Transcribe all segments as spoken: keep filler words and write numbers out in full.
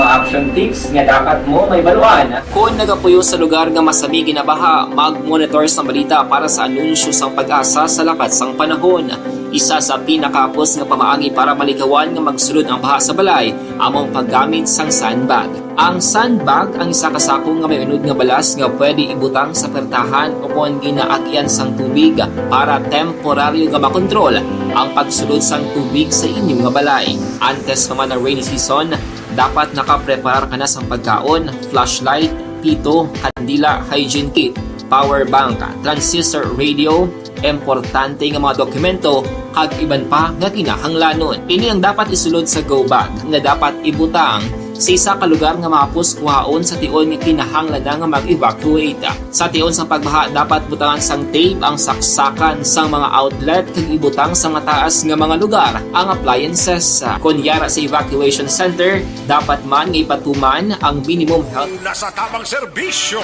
Action tips nga dapat mo mahibaluan. Kon nagapuyo sa lugar nga masami ginabaha, mag-monitor sang balita para sa anunsyo sang PAGASA sa lakat sang panahon. Isa sa pinakahapos nga pamaagi para malikawan nga magsulod ang baha sa balay amo ang paggamit sang sandbag. Ang sandbag ang isa ka sako nga may unod nga balas nga pwede ibutang sa pertahan ukon ginaagian sang tubig para temporaryo nga makontrol ang pagsulod sang tubig sa inyo nga balay. Antes pa man ang rainy season, dapat nakapreparar ka na sang pagkaon, flashlight, pito, kandila, hygiene kit, power bank, transistor radio, importante nga mga dokumento, kag iban pa nga kinahanglanon. Ini ang dapat isulod sa go bag nga dapat ibutang sa isa ka lugar nga mahapos kuhaon sa tion nga kinahanglan na nga mag-evacuate. Sa tion sang pagbaha, dapat butangan sang tape ang saksakan sang mga outlet kag ibutang sa mataas nga mga lugar ang appliances. Kon yara sa evacuation center, dapat man nga ipatuman ang minimum health. Una sa tamang serbisyo.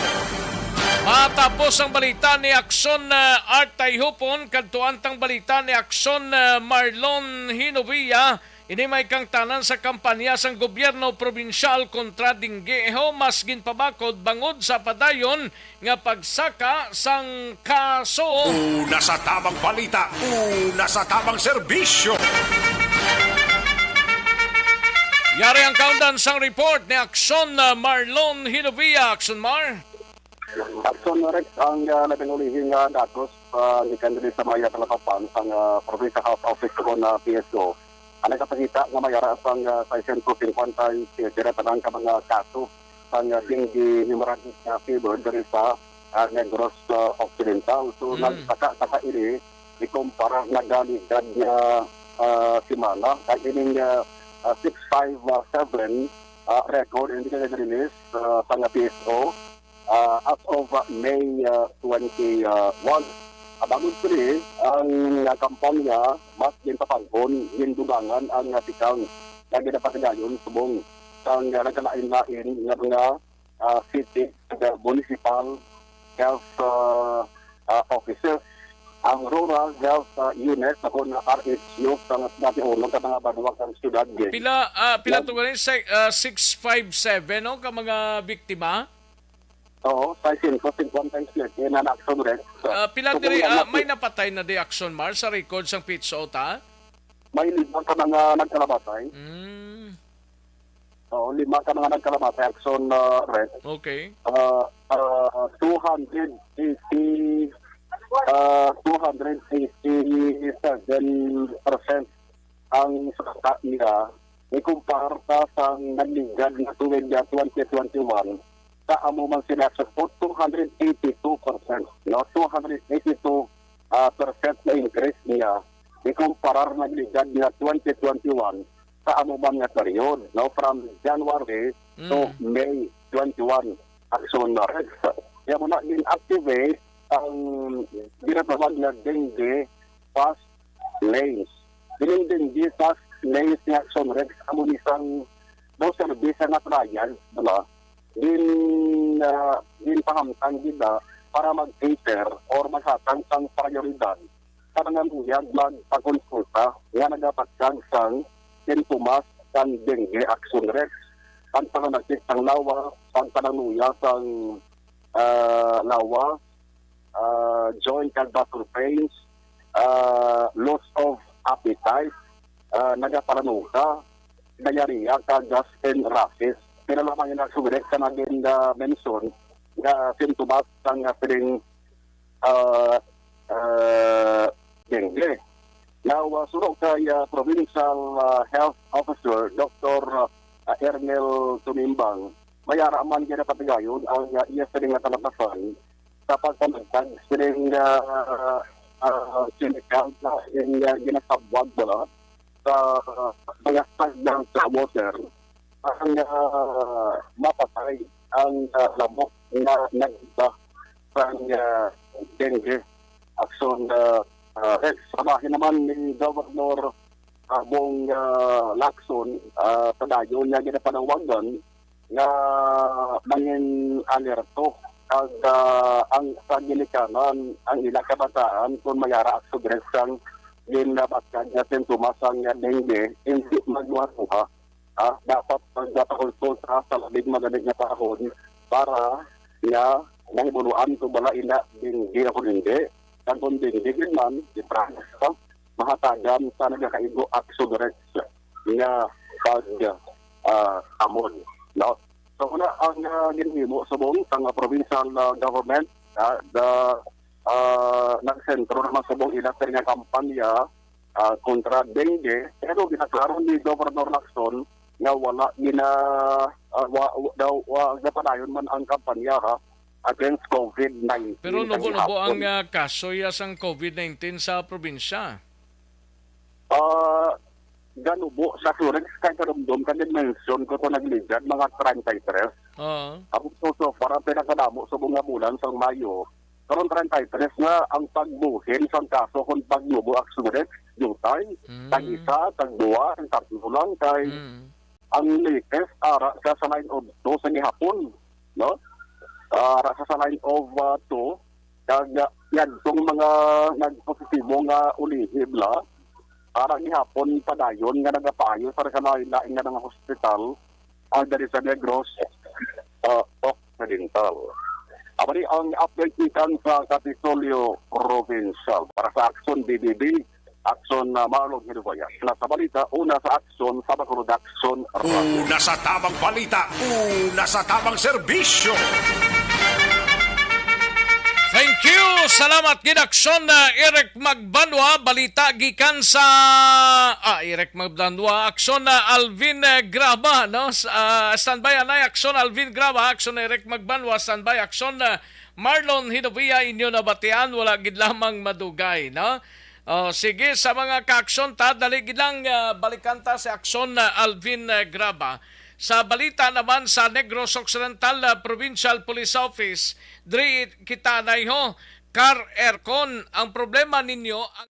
Matapos ang balita ni Akson, ah, Art Tayhupon, kadtuan tang balita ni Akson, ah, Marlon Hinovia. Ini may kangtanan sa kampanya sang gobyerno probinsyal kontra dengue, ho, mas ginpabakod bangod sa padayon nga pagsaka sang kaso. Una sa tamang balita, una sa tamang serbisyo. Yari ang kaundan sang report ni Akson, ah, Marlon Hinovia. Akson Mar. Akson Rex, ang, ah, labing ulihi nga datos, ah, gikan diri sa Maya, Talapapan, sang, ah, Provincial Health Office o na P S O. Ang nagapakita nga may ara sang, ah, sesenta y cinco na tanan ka mga kaso sang, ah, dengue hemorrhagic, ah, fever diri sa, ah, Negros, ah, Occidental. So, Mm. nagsaka-saka ini, ikumpara nagaligad nga, ah, semana, kay ining, ah, ah, six five seven, ah, record, hindi ka release, ah, sa nga P S O, ah, as of, ah, May, ah, twenty-one. Ah, bangod sini, ang, ah, kampanya mas ginpapag-on, gindugangan ang, ah, tikang nga ginapatigayon subong sang, ah, nagkalain-lain nga mga, ah, city, ah, municipal health, ah, ah, offices, ang rural health, ah, unit, ako na R H U, sa mas natin ulo ka mga banwa kang syudad, eh. Pila, ah, pila Yan. to galing? Se-, ah, six five seven, no, ka mga biktima? Oo, sesenta y cinco na tanan, eh, na na-action, Rex. Ah, pila So, diri, kung ah, ano, may napatay na di, Akson Mar, sa record sang P H O ta? May lima ka mga nagkalamatay. Mm. Oo, lima ka mga nagkalamatay, Akson, ah, Rex. Okay. Ah, ah, two hundred eighty, ah, two hundred eighty-seven percent ang saka niya ikumpara sang nagligad nga tuig nga twenty twenty-one, sa amo man sila sa two hundred eighty-two percent, no? Two hundred eighty-two, ah, percent na increase niya ikumparar nagligad nga twenty twenty-one sa amo man nga period, no? From January to Mm. May twenty-one, Akson Rex. Kaya mo na gin-activate ang ginatawag nga dengue fast lanes. Kining dengue fast lanes nga Akson Rex, amo ni sang daw serbisyo nga trial, diba? Gin, ah, ginpahamtang gid na para mag-cater or maghatag sang prioridad sa mga luyag magpakonsulta nga nagapaskag sang sintomas sang dengue, Akson Rex, ang pananakit sang lawas, ang panangluya sang, ah, lawas, ah, joint kag muscle pains, ah, loss of appetite, ah, nagapalanuga, diarrhea, kag gas and rashes. Pila lamang yung nagsugirik sa naging, ah, mention nga sintomas sang, ah, sining, ah, ah, dengue. Now, ah, suno kay, ah, Provincial, ah, Health Officer, Doktor, ah, Ernel Tumimbang, may ara man ginapatigayon ang, ah, iya sini nga talapasan sa pagpanagtag sining, ah, ah, chemical na in, ah, ginasabwag bala sa, ah, mga stagnant water ang, ah, mapatay ang, ah, lamok nga nag-iba sa, ah, dengue. Akson, ah, ah, Rex, sa bahin naman ni Governor, ah, Bong, ah, Lacson, ah, padayon niya ginapanawagan nga mangin alerto kag, ah, ang sa ginikanan ang ila kabataan kung may ara Akson Rex sang ginabasag nga sintomas sang dengue, hindi magluha-luha. ah, dapat magpakonsulta sa labing madali nga panahon para nga mahibaluan kung bala ina dengue o kung hindi. Kag kung dengue gid man, di ba, mahatagan sa nagakaigo action direct nga pag, ah, amon, no? So, una ang, ah, ginhimo subong sang, ah, provincial, ah, government, ah, the, ah, nagsentro naman subong ina sini nga kampanya, ah, kontra dengue, pero ginaklaro ni Governor Lacson nga wala gina, ah, wa, wa, daw, wa, gapadayon man ang kampanya, ha, against covid nineteen. Pero nubo-nubo ang, ah, kaso ya sang covid nineteen sa probinsya. Ah, ganubo sa Surex kay karumdom ka din mention ko to nagligad mga treinta y tres. Oo. Ako so, so far ang pinakadamo sa mga bulan sa Mayo. Karon treinta y tres nga ang pagbuhin sang kaso kung pagnubo ang Surex, jutay, Mm. tag isa, tag duwa, ang tatlo lang kay Mm. ang latest ara sa, sa line of two sa gihapon, no? Ah, ara sa, sa line of, ah, two, kag, ah, yadtong mga nagpositibo nga ulihib la, ara gihapon padayon nga nagapaayo sa kalain-lain nga mga hospital, ah, diri sa Negros, ah, Occidental. Amo ni ang update gikan sa Kapitolyo Provincial. Para sa Aksyon B B B, Aksyon na Marlon Hinubayan. Una sa balita, una sa aksyon sa Bacolod Aksyon Radio. Una sa tamang balita, una sa tamang serbisyo. Thank you. Salamat gid, Aksyon na Eric Magbanwa. Balita gikan sa, ah, Eric Magbanwa. Aksyon na Alvin, eh, Graba, no? S-, ah, standby, anay, Aksyon Alvin Graba, Aksyon Eric Magbanwa, standby, Aksyon, ah, Marlon Hinovia, inyo nabatian, wala gid lamang madugay, no? Oh, sige, sa mga ka-aksyon ta, dali gid lang, ah, balikan ta si Aksyon, ah, Alvin, ah, Graba. Sa balita naman sa Negros Occidental, ah, Provincial Police Office, diri kita nayho, car aircon. Ang problema ninyo, ang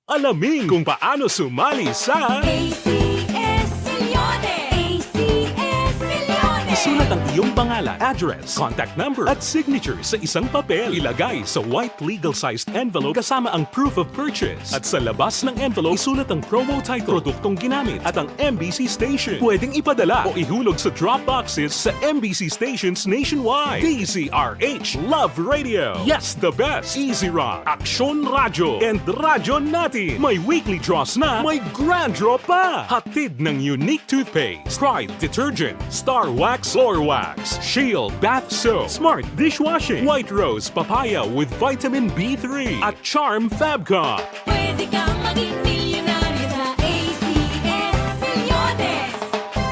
Alamin kung paano sumali sa A C S Milyones! A C S Milyones! Isulat ang iyong pangalan, address, contact number, at signature sa isang papel. Ilagay sa white legal-sized envelope kasama ang proof of purchase. At sa labas ng envelope, isulat ang promo title, produktong ginamit, at ang M B C station. Pwedeng ipadala o ihulog sa drop boxes sa M B C stations nationwide. D Z R H, Love Radio, Yes the Best, Easy Rock, Aksyon Radyo, and Radyo Natin. May weekly draws na, may grand draw pa. Hatid ng Unique Toothpaste, Pride Detergent, Star Wax Floor Wax, Shield Bath Soap, Smart Dishwashing, White Rose Papaya with Vitamin B three, at Charm Fabcon. Pwede kang maging milyonaryo sa A C S Milyones.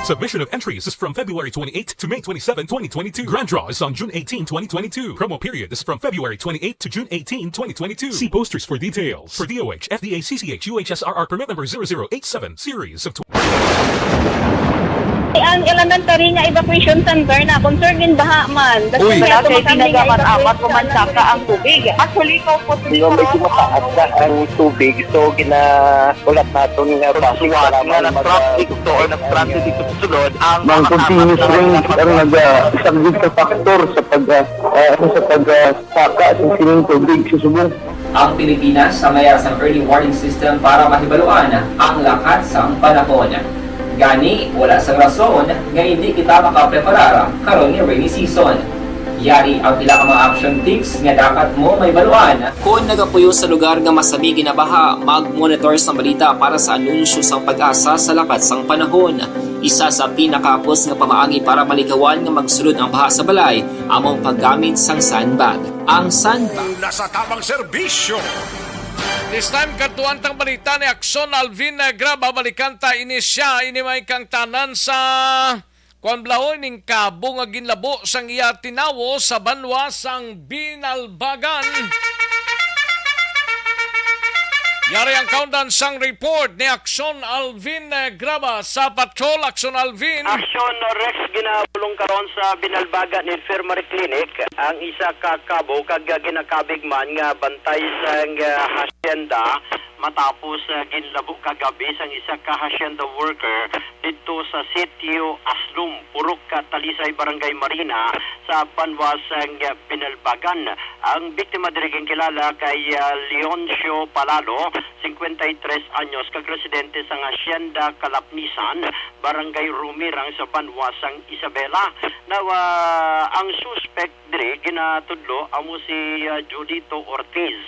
Submission of entries is from February twenty-eighth to May twenty-seven, twenty twenty-two. Grand draw is on June eighteen, twenty twenty-two. Promo period is from February twenty-eighth to June eighteen, twenty twenty-two. See posters for details. For D O H, F D A, C C H, U H S R R permit number zero zero eight seven, series of Ang elementary nga evacuation center na concern in baha man. Uy. Wala kay pinagamamat ko man saka ang tubig. Actually, ikaw po, Hindi, medyo mataas na ang tubig. So, ginahulat naton nga base nga lamang nag-traffic to or nag-transit dito sa sulod, ang mga continuous rain ang nag-, ah, isa gid sa factor sa pag, ah, ah, ano, sa pag, ah, saka sa sining tubig sa subong. Ang Pilipinas sa mayara sang early warning system para mahibaluan ang lakat sang panahon. Gani, wala sang rason nga indi kita makapreparar karon nga rainy season. Yari ang pila ka mga action tips nga dapat mo mahibaluan. Kon nagapuyo sa lugar nga masami ginabaha, mag-monitor sang balita para sa anunsyo sang PAGASA sa lakat sang panahon. Isa sa pinakahapos nga pamaagi para malikawan nga magsulod ang baha sa balay amo ang paggamit sang sandbag. Ang sandbag. Una sa tamang serbisyo. This time, kadtuan tang balita ni Aksyon Alvin, eh, Graba. Balikan ta ini siya, ini may kangtanan sa Kuan Blahoy ning kabo nga ginlabo sang iya tinawo sa banwa sang Binalbagan. Yari ang kaundan sang report ni Aksyon Alvin, eh, Graba sa Patrol. Aksyon Alvin. Aksyon Rex, ginabulong karon sa Binalbagan Infirmary Clinic ang isa ka kabo kag ginakabig man nga bantay sang, ah, hacienda. matapos, ah, ginlabo kagabi sang isa ka hacienda worker didto sa Sitio Aslum, Purok ka Talisay, Barangay Marina, sa banwa sang Binalbagan. Ang biktima diri ginkilala kay, ah, Leoncio Palalo, singkwenta y tres anyos, kag residente sang Hacienda Kalapnisan, Barangay Rumirang, sa banwa sang Isabela. Now, ah, ang suspect diri ginatudlo amo si, ah, Judito Ortiz,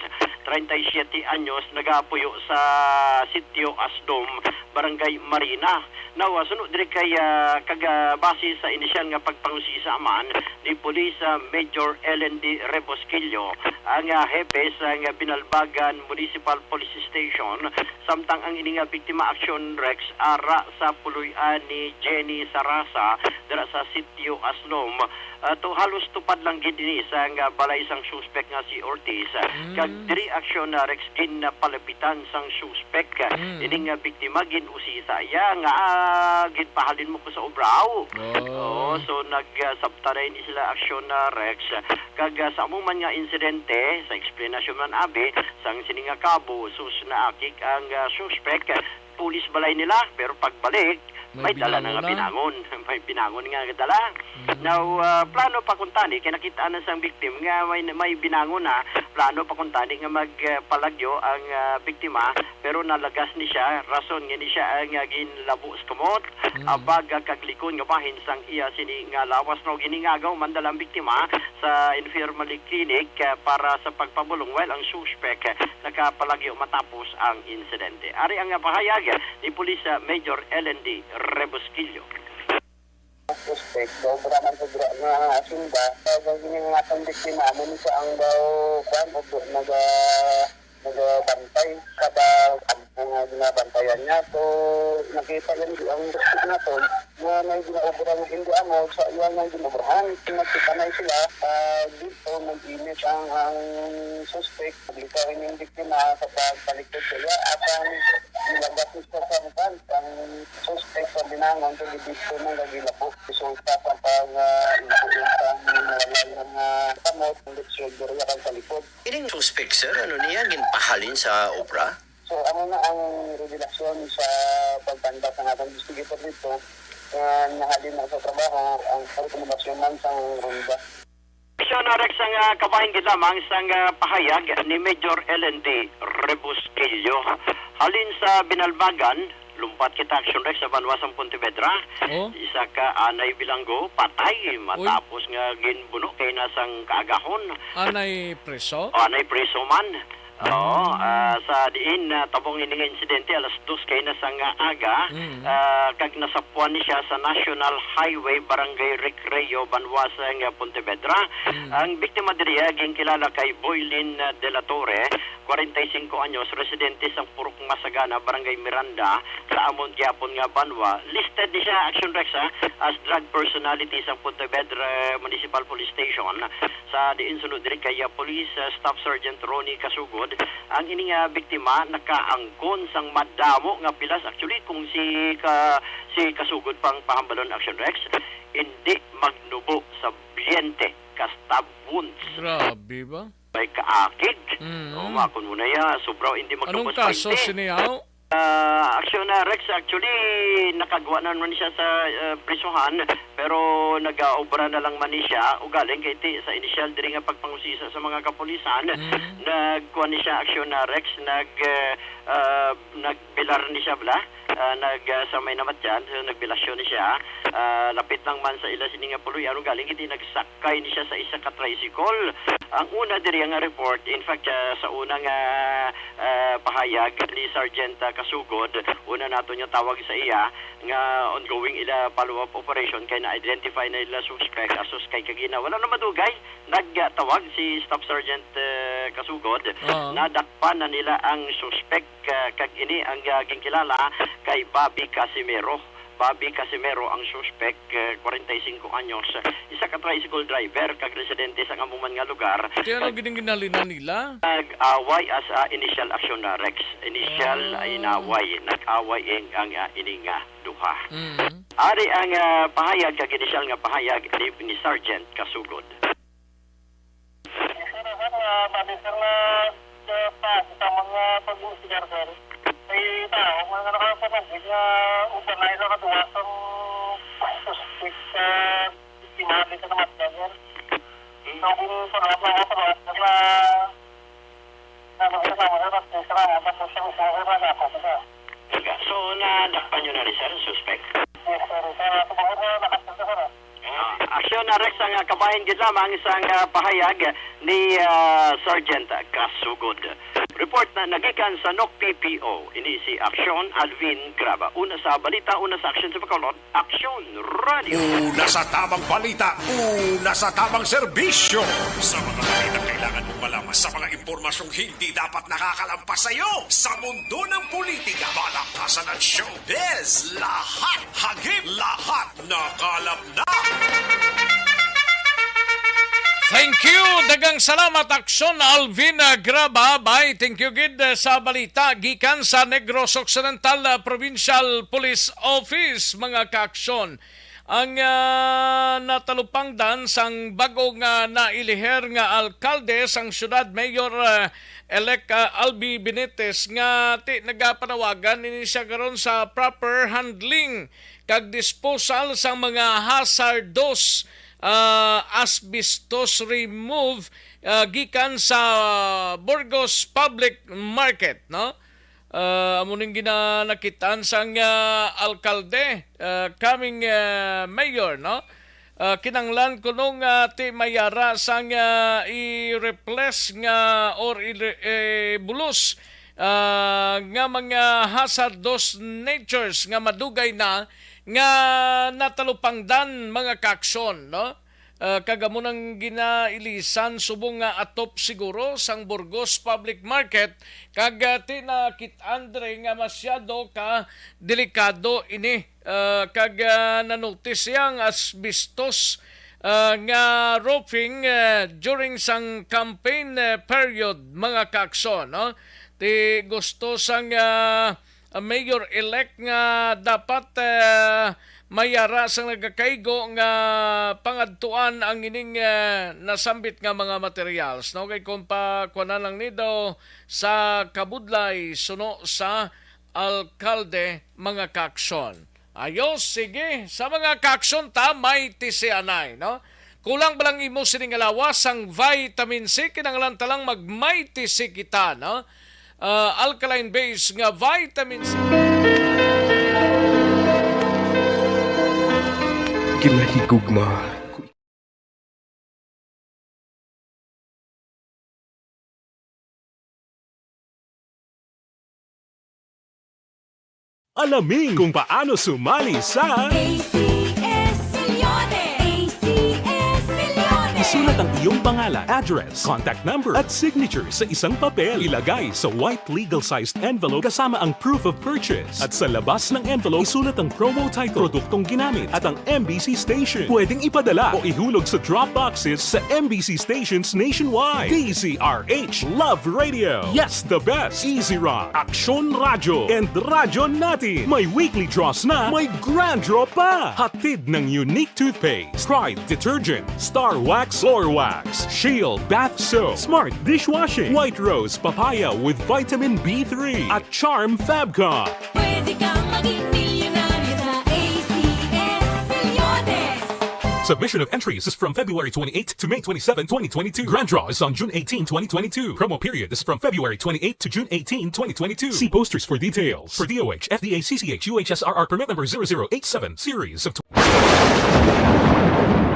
treinta y siete anyos, nagaapuyo sa Sitio Asdom, Barangay Marina. Now, ah, suno diri kay, ah, kag, ah, base sa inisyal nga pagpangusisa man ni Police, ah, Major L N D Rebosquillo, ang, ah, hepe sa, ah, Binalbagan Municipal Police Station, samtang ang ini nga biktima, Action Rex, ara sa puloy-an ni Jenny Sarasa dira sa Sitio Aslom. Ah, to, halos tupad lang gid ini sa nga balay sang suspek nga si Ortiz. Mm. Kag diri, Action, ah, Rex, ginpalapitan sang suspek, ah, Mm. ining, ah, biktima, gin-usisa iya nga, ah, "Ginpahalin mo ko sa obra, aw." Oh. Oo, so nag, ah, sabta na ini sila, Action, ah, Rex. Kag, ah, sa amo man nga insidente, sa eksplanasyon man abi sang sini nga kabo, sus, naakig ang, ah, suspek, pulis balay nila, pero pagbalik, May may dala na nga binangon na. Binangon. May binangon nga dala. Mm. Now, ah, plano pa kuntani, kay nakita na sang victim nga may, may binangon na, plano pa kuntani nga magpalagyo ang, ah, biktima, pero nalagas ni siya, rason nga ni siya ang, ah, ginlabo sa kamot, Mm. abag, ah, kag likon nga bahin sang iya sini nga lawas. Now, giningagaw man dala ang biktima sa infirmary clinic, ah, para sa pagpabulong, while ang suspek, ah, nakapalagyo matapos ang insidente. Ari ang, ah, pahayag ni Pulis, ah, Major L N D Rebosquillo. Suspek, daw obra man sa dira nga asinda, daw ang giningatan biktima, amo ni siya ang daw, kwan, o do-, naga-, nagabantay. Kada kampo nga ginabantayan niya, so, nakita yan ang suspek nato, nga may ginaobra nga hindi amo sa iya nga ginaobrahan. Nagsipanay sila, ah, dito, nag-init ang, ang suspek. Bitaw ining biktima sa pagpalikod sa iya, at ang nilagas ni siya sa uban, ang suspek sa binangon, sa gibidto man nga gilabo. Resulta sa pag, ah, ibuon sa nawala nga kamot, ang silver niya kag sa likod. Ining suspek, sir, ano niya, ginpahalin sa obra? So, amo na ang revelasyon sa pagpanda sa atong investigator dito, nga nahalin na sa trabaho ang rekomendasyon man sa ronda. Siya na, Rex, ang, ah, kabahin gid lamang sang, ah, pahayag ni Major L N D Rebusquillo. Halin sa Binalbagan, lumpat kita, Action Rex, sa banwa sang Pontevedra. Oh. Isa ka anay bilanggo patay Uy. matapos nga ginbuno kay na sang kaagahon. Anay preso? O, anay preso man. Oo, ah, sa diin natabong ini nga insidente alas dos kay na sang aga, Mm. ah, kag nasapuan ni siya sa National Highway, Barangay Recreo, banwa sang Pontevedra. Mm. Ang biktima diri, ah, ginkilala kay Boylin, ah, de la Torre, kwarenta y singko anyos, residente sa Purok Masagana, Barangay Miranda, sa amon gyapon nga banwa. Listed ni siya, Action Rex, ah, as drug personality sa Pontevedra Municipal Police Station. Sa diin sunod diri kay, ah, Police, ah, Staff Sergeant Ronnie Kasugod, ang ini nga biktima nakaangkon sang madamo nga pilas. Actually, kung si ka-, si Kasugod pang pahambalon, Action Rex, hindi magnubo sa biyente ka stab wounds. Grabe ba? May kaakig. Mm. O, makon mo na ya, sobra hindi Anong magnubo sa kaso, biyente. Siniyaw? Ah, Action, ah, Rex, actually, nakagwa na naman siya sa, ah, prisuhan, pero nag-aobra na lang man ni siya. Ugaling kay ti, sa inisyal diri nga pagpangusisa sa mga kapulisan, Mm. nagkuha ni siya, Action, ah, Rex, nag, ah, ah, nagbilar ni siya, bala. Ah, nag, ah, sa may namatyan, so, nagbilasyon ni siya. Ah, lapit lang man sa ila sini nga puloy-an, ugaling kay ti nagsak kay ni siya sa isa ka tricycle. Ang una diri nga report, in fact, ah, sa una nga, ah, pahayag ni Sergeant, ah, Kasugod, una nato niya tawag sa iya nga ongoing ila follow-up operation kay na-identify na nila suspect. Asus kay kagina, wala na madugay. Nagtawag si Staff Sergeant, eh, Kasugod. Oo. Nadakpan na nila ang suspect, ah, kag ini ang, ah, ginkilala kay Bobby Casimero. Bobby Casimero ang suspek, eh, kwarenta y singko anyos, isa ka tricycle driver kag residente sa amo man nga lugar. Kaya ano Nag- gining ginalinan nila? Nag-away as a initial action na, Rex. Initial Ah. ay inaway. Nag-away ang, ang, ah, ini nga duha. Mm. Ari ang, ah, pahayag kag initial nga pahayag ni, ni Sergeant Kasugod. Sir, sir, ah, bali, sir, na, sa, pa, sa mga pag-uusisa Sir. May tao nga nakapamagid nga uban na ila kaduwa sang suspect sa tingali sa namatyan, sir. So, kung follow-up lang, follow-up lang na, na, ano, sir, na, sir, at sir, salamat, at sir, sir, sir, na ako, sir. Talaga? So, nadakpan nyo na rin, sir, ang suspect? Yes, sir. Sir, ako ba, sir, nakapag, sir, ah? Ah, aksyon, Rex, ang, ah, kabahin gid lamang sang, ah, pahayag ni, ah, Sergeant Kasugod. Report na nagikan sa N O C P P O. Ini si Aksyon Alvin Graba. Una sa balita, una sa aksyon sa Bacolod, Aksyon Radio. Una sa tamang balita, una sa tamang serbisyo. Sa mga balitang kailangan mong malaman, sa mga impormasyong hindi dapat nakakalampas sa iyo, sa mundo ng politika, balakasan at showbiz, lahat hagip, lahat nakalap na. Thank you. Daghang salamat, Aksyon Alvin, ah, Graba. Bay, thank you gid, ah, sa balita gikan sa Negros Occidental, ah, Provincial Police Office, mga kaaksyon. Ang, ah, natalupangdan sang bag-o nga nailiher nga alkalde sang siyudad, Mayor, ah, elect, ah, Albi Benitez, nga ti nagapanawagan ini siya karon sa proper handling kag disposal sang mga hazardous, ah, asbestos remove, ah, gikan sa Burgos Public Market, no? Ah, amo ning ginanakitaan sang, ah, alkalde, ah, coming, ah, mayor, no? Ah, kinanglan kuno nga ti mayara sang, ah, i-replace nga or i-, eh, bulos, ah, nga mga hazardous natures nga madugay na nga natalupangdan, mga kaaksyon, no? Ah, kag amo nang ginailisan subong nga atop siguro sang Burgos Public Market, kag, ah, ti nakit-an diri nga masyado ka delikado ini, ah, kag, ah, nanotis siya ang asbestos, ah, nga roofing, ah, during sang campaign, ah, period, mga kaaksyon, no? Ti gusto sang, ah, ah, mayor-elect nga dapat, ah, mayara sang nagakaigo nga pangadtuan ang ining, ah, nasambit nga mga materials, no? Kay kung pakuanan lang ni daw sa kabudlay suno sa alkalde, mga kaaksyon. Ayos, sige. Sa mga kaaksyon ta, may tisianay, no? Kulang ba lang imo sini nga lawas sang vitamin C? Kinahanglan ta lang mag-Mighty C kita, no? Ah, alkaline base nga vitamin C. Ginahigugma. Alamin kung paano sumali sa A C S Milyones! A C S Milyones! Isulat ang iyong pangalan, address, contact number, at signature sa isang papel. Ilagay sa white legal-sized envelope kasama ang proof of purchase. At sa labas ng envelope, isulat ang promo title, produktong ginamit, at ang M B C station. Pwedeng ipadala o ihulog sa drop boxes sa M B C stations nationwide. D Z R H Love Radio. Yes, the best. Easy Run, Aksyon Radyo, and Radyo Natin. May weekly draws na, may grand draw pa. Hatid ng Unique Toothpaste, Pride Detergent, Star Wax, Floor Wax, Shield Bath Soap, Smart Dishwashing, White Rose Papaya with Vitamin B three, at Charm Fabcon. Pwede kang maging milyonaryo sa A C S Milyones. Submission of entries is from February twenty-eighth to May twenty-seven, twenty twenty-two. Grand draw is on June eighteen, twenty twenty-two. Promo period is from February twenty-eighth to June eighteen, twenty twenty-two. See posters for details. For D O H, F D A, C C H, U H S R R permit number zero zero eight seven, series of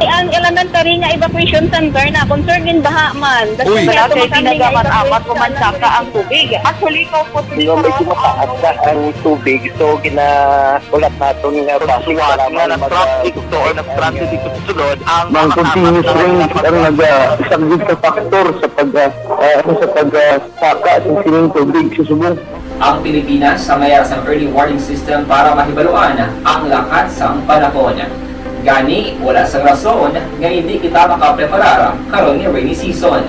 Ang elementary nga evacuation center na concern in baha man. Uy. Wala kay pinagamat-amat ko man saka ang tubig. Actually, ikaw po, Hindi, medyo mataas na ang tubig. So, ginahulat naton nga basig nga na-trap ito or na-stranded ito sa sulod ang mga continuous rain ang nag-, ah, isa gid sa factor sa pag, ah, ah, sa pag, ah, saka sa sining tubig sa subong. Ang Pilipinas sa mayara sang early warning system para mahibaluan ang lakat sang panahon. Gani, wala sang rason nga hindi kita makapreparar karon nga rainy season.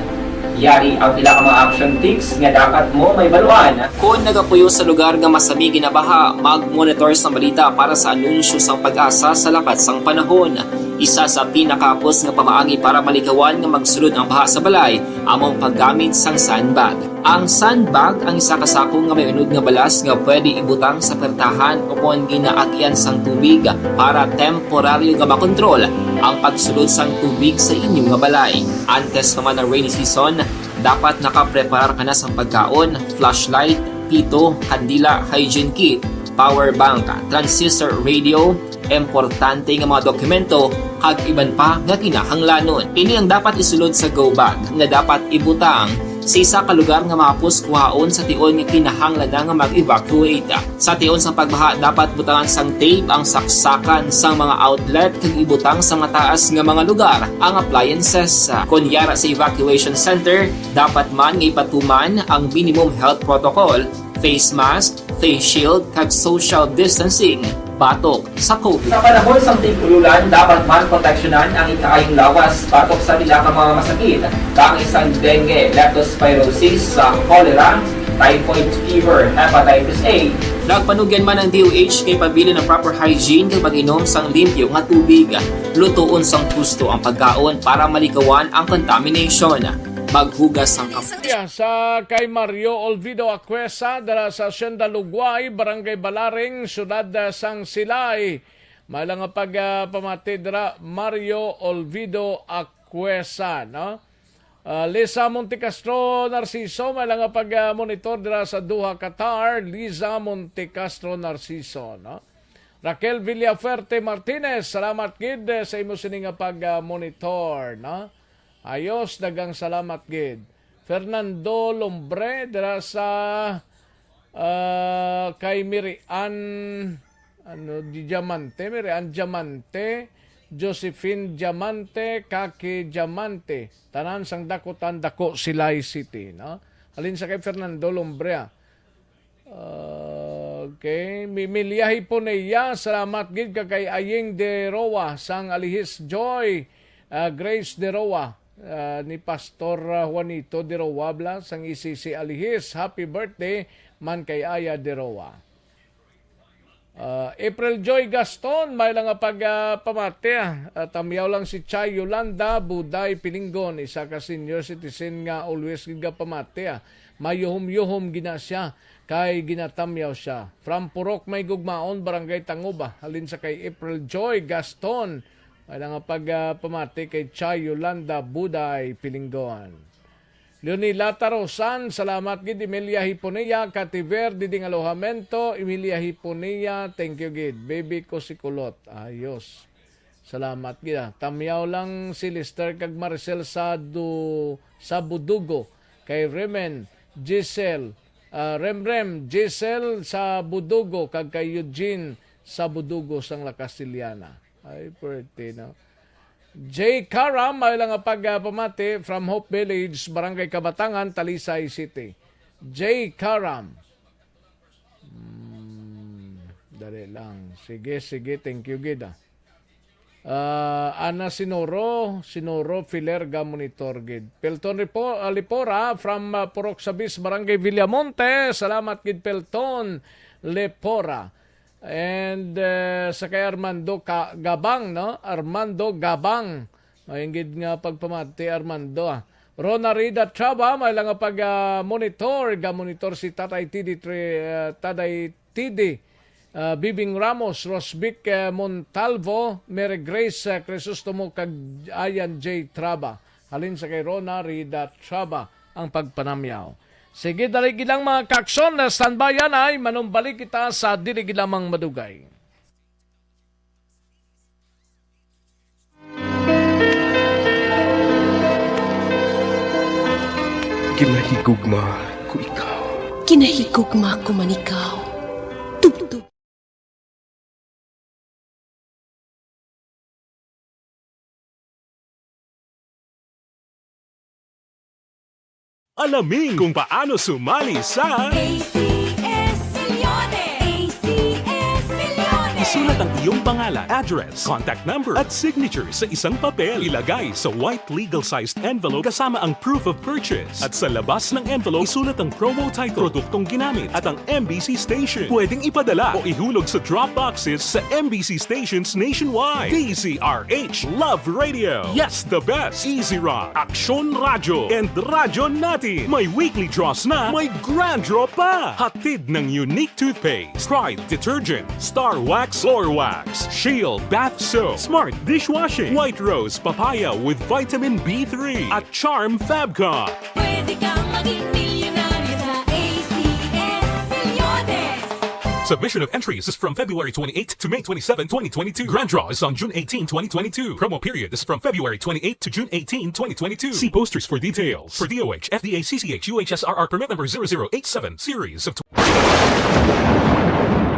Yari ang pila ka mga action tips nga dapat mo mahibaluan. Kon nagapuyo sa lugar nga masami ginabaha, mag-monitor sang balita para sa anunsyo sang PAGASA sa lakat sang panahon. Isa sa pinakahapos nga pamaagi para malikawan nga magsulod ang baha sa balay amo ang paggamit sang sandbag. Ang sandbag ang isa ka sako nga may unod nga balas nga pwede ibutang sa pertahan o kon ginaagyan sang tubig para temporaryo nga makontrol ang pagsulod sang tubig sa inyo nga balay. Antes pa man ang rainy season, dapat nakapreparar ka na sang pagkaon, flashlight, pito, kandila, hygiene kit, power bank, transistor radio, importante nga mga dokumento, kag iban pa nga kinahanglanon. Ini ang dapat isulod sa go bag nga dapat ibutang sa isa ka lugar nga mahapos kuhaon sa tion nga kinahanglan na nga mag-evacuate. Sa tion sang pagbaha, dapat butangan sang tape ang saksakan sang mga outlet kag ibutang sa mataas nga mga lugar ang appliances. Kon yara sa evacuation center, dapat man nga ipatuman ang minimum health protocol, face mask, face shield, kag social distancing batok sa COVID. Sa panahon sang tig-ululan, dapat man proteksyonan ang ikaayong lawas batok sa pila ka mga masakit, kaangay sang dengue, leptospirosis, sa cholera, typhoid fever, hepatitis A. Nagpanugyan man ang D O H kay pabilin ang proper hygiene kag pag-inom sang limpyo nga tubig. Lutoon sang husto ang pagkaon para maligawan ang contamination. Maghugas sang kamot. Sa kay Mario Olvido Acuesa, dala sa Hacienda Lugway, Barangay Balaring, Siyudad, ah, sang Silay. May lang nga pag, ah, pamati dira, Mario Olvido Acuesa, no? Ah, Lisa Montecastro Narciso, may lang nga pag, ah, monitor dira sa Doha, Qatar, Liza Montecastro Narciso, no? Raquel Villafuerte Martinez, salamat gid, eh, sa imo sini nga pag, ah, monitor, no? Ayos, daghang salamat gid. Fernando Lombre dira sa, ah, kay Mirian, ano, Di Diamante, Mirian Diamante, Josephine Diamante, Kaki Diamante, tanan sang Dakutan, Dako, Silay City, no? Halin sa kay Fernando Lombre, ah. Okay, Mimilia Hiponia, salamat gid ka kay Aying de Roa sang Alihis Joy, ah, Grace de Roa, ah, ni Pastor, ah, Juanito de Roa bala sang E C C Alihis. Happy birthday man kay Aya de Roa. Ah, April Joy Gaston, may lang nga pag, ah, pamati, ah. Ah, tamyaw lang si Chay Yolanda Buday Pilinggon, isa ka senior citizen nga always gid nga pamati, ah. Mayuhom-yuhom gina siya. Kay ginatamyaw siya. From Purok May Gugmaon, Barangay Tanguba, halin sa kay April Joy Gaston. May lang nga pag, ah, pamati kay Chay Yolanda Buday Pilinggon. Leonila Tarosan, salamat gid. Emilia Hiponia, Kativer, Diding Alojamento, Emilia Hiponia, thank you gid. Baby ko si Kulot. Ayos. Salamat gid, ah. Tamyaw lang si Lester kag Maricel sa du-, sa Budugo, kay Remen, Giselle, ah, Remrem, Giselle sa Budugo, kag kay Eugene sa Budugo sang La Castellana. Ay, pretty, no? J Karam, may lang nga pag, ah, pamati from Hope Village, Barangay Kabatangan, Talisay City. J Karam. Hmm, dali lang. Sige, sige. Thank you gid, ah. Ah, Ana Sinoro, Sinoro Filerga, monitor gid. Pelton Repo-, ah, Lipora from, ah, Purok Sabis, Barangay Villamonte. Salamat gid, Pelton Lepora. And, eh, sa kay Armando Ka-, Gabang, no? Armando Gabang. Maayong gid nga pagpamati, Armando, ah. Rona Rida Traba, may lang nga pag, ah, monitor, ga-monitor si Tatay T D Tri-, ah, Tatay T D, ah, Bibing Ramos, Rosvic, eh, Montalvo, Mary Grace, eh, Crisostomo, kag Ayan J Traba. Halin sa kay Rona Rida Traba ang pagpanamyaw. Sige, dali gid lang, mga kakson, na standby yan ay manumbalik kita sa dili gid lamang madugay. Ginahigugma ko ikaw. Ginahigugma ko man ikaw. Tubtob. Alamin kung paano sumali sa A C S Milyones! A C S Milyones! Isulat ang iyong pangalan, address, contact number, at signature sa isang papel. Ilagay sa white legal-sized envelope kasama ang proof of purchase. At sa labas ng envelope, isulat ang promo title, produktong ginamit, at ang M B C station. Pwedeng ipadala o ihulog sa drop boxes sa M B C stations nationwide. D Z R H Love Radio. Yes, the best. Easy Rock, Aksyon Radyo, and Radyo Natin. May weekly draws na, may grand draw pa. Hatid ng Unique Toothpaste, Pride Detergent, Star Wax, Floor Wax, Shield Bath Soap, Smart Dishwashing, White Rose Papaya with Vitamin B three, at Charm Fabcon. Pwede kang maging milyonaryo sa A C S Milyones. Submission of entries is from February twenty-eighth to May twenty-seven, twenty twenty-two. Grand draw is on June eighteen, twenty twenty-two. Promo period is from February twenty-eighth to June eighteen, twenty twenty-two. See posters for details. For D O H, F D A, C C H, U H S R R permit number zero zero eight seven, series of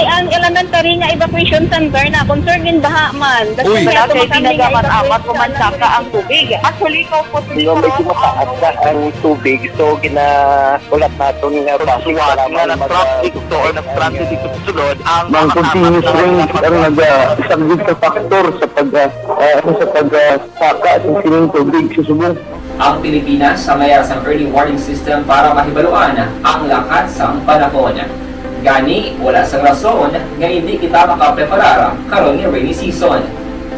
Ang elementary nga evacuation center na concern gin baha man. Uy. Wala kay pinagamat-amat o mansaka ang tubig. Actually, ikaw po, Di ba, medyo mataas na ang tubig, so ginaulat naton nga traffic nga mag- nag-traffic to or nag-transit dito sa sulod ang Ang continuous rain ang nag-, ah, isa gid ka factor sa pag, ah, ah, sa pag, ah, saka sa sining tubig sa subong. Ang Pilipinas ang mayara sang early warning system para mahibaluan ang lakat sang panahon. Gani, wala sang rason nga indi kita makapreparar karon nga rainy season.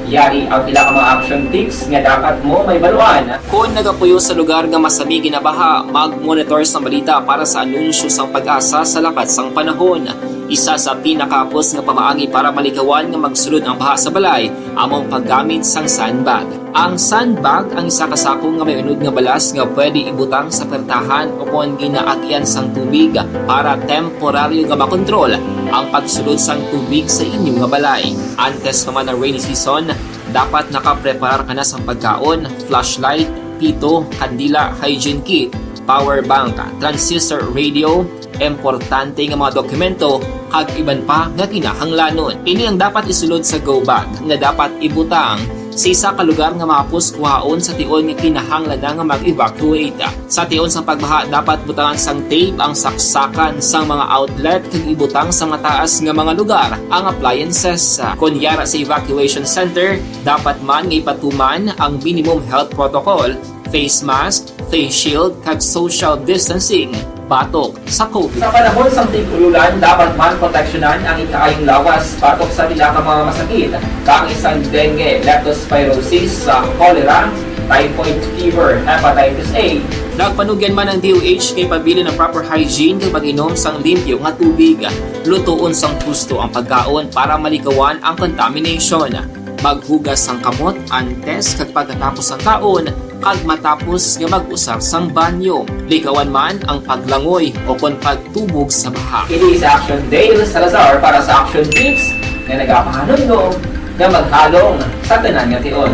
Yari ang pila ka mga action tips nga dapat mo mahibaluan. Kon nagapuyo sa lugar nga masami ginabaha, mag-monitor sang balita para sa anunsyo sang PAGASA sa lakat sang panahon. Isa sa pinakahapos nga pamaagi para malikawan nga magsulod ang baha sa balay amo ang paggamit sang sandbag. Ang sandbag ang isa ka sako nga may unod nga balas nga pwede ibutang sa pertahan o kon ginaagian sang tubig para temporaryo nga makontrol ang pagsulod sang tubig sa inyo nga balay. Antes pa man ang rainy season, dapat nakapreparar ka na sang pagkaon, flashlight, pito, kandila, hygiene kit, power bank, transistor radio, importante nga mga dokumento, kag iban pa nga kinahanglanon. Ini ang dapat isulod sa go bag nga dapat ibutang sa isa ka lugar nga mahapos kuhaon sa tion nga kinahanglan na nga mag-evacuate. Sa tion sang pagbaha, dapat butangan sang tape ang saksakan sang mga outlet kag ibutang sa mataas nga mga lugar ang appliances. Kon yara sa evacuation center, dapat man nga ipatuman ang minimum health protocol, face mask, face shield, kag social distancing batok sa COVID. Sa panahon sang tig-ululan, dapat man proteksyonan ang ikaayong lawas batok sa pila ka mga masakit, kaangay sang dengue, leptospirosis, sa cholera, typhoid fever, hepatitis A. Nagpanugyan man ang D O H nga ipabilin ang proper hygiene kag pag-inom sang limpyo nga tubig. Lutoon sang husto ang pagkaon para malikawan ang contamination. Maghugas sang kamot antes kag pagkatapos sang kaon, kag matapos nga mag-usar sang banyo. Likawan man ang paglangoy o kon pagtubog sa baha. Ini si Action Dale Salazar para sa Action Tips nga nagapahanumdom nga maghalong sa tanan nga tion.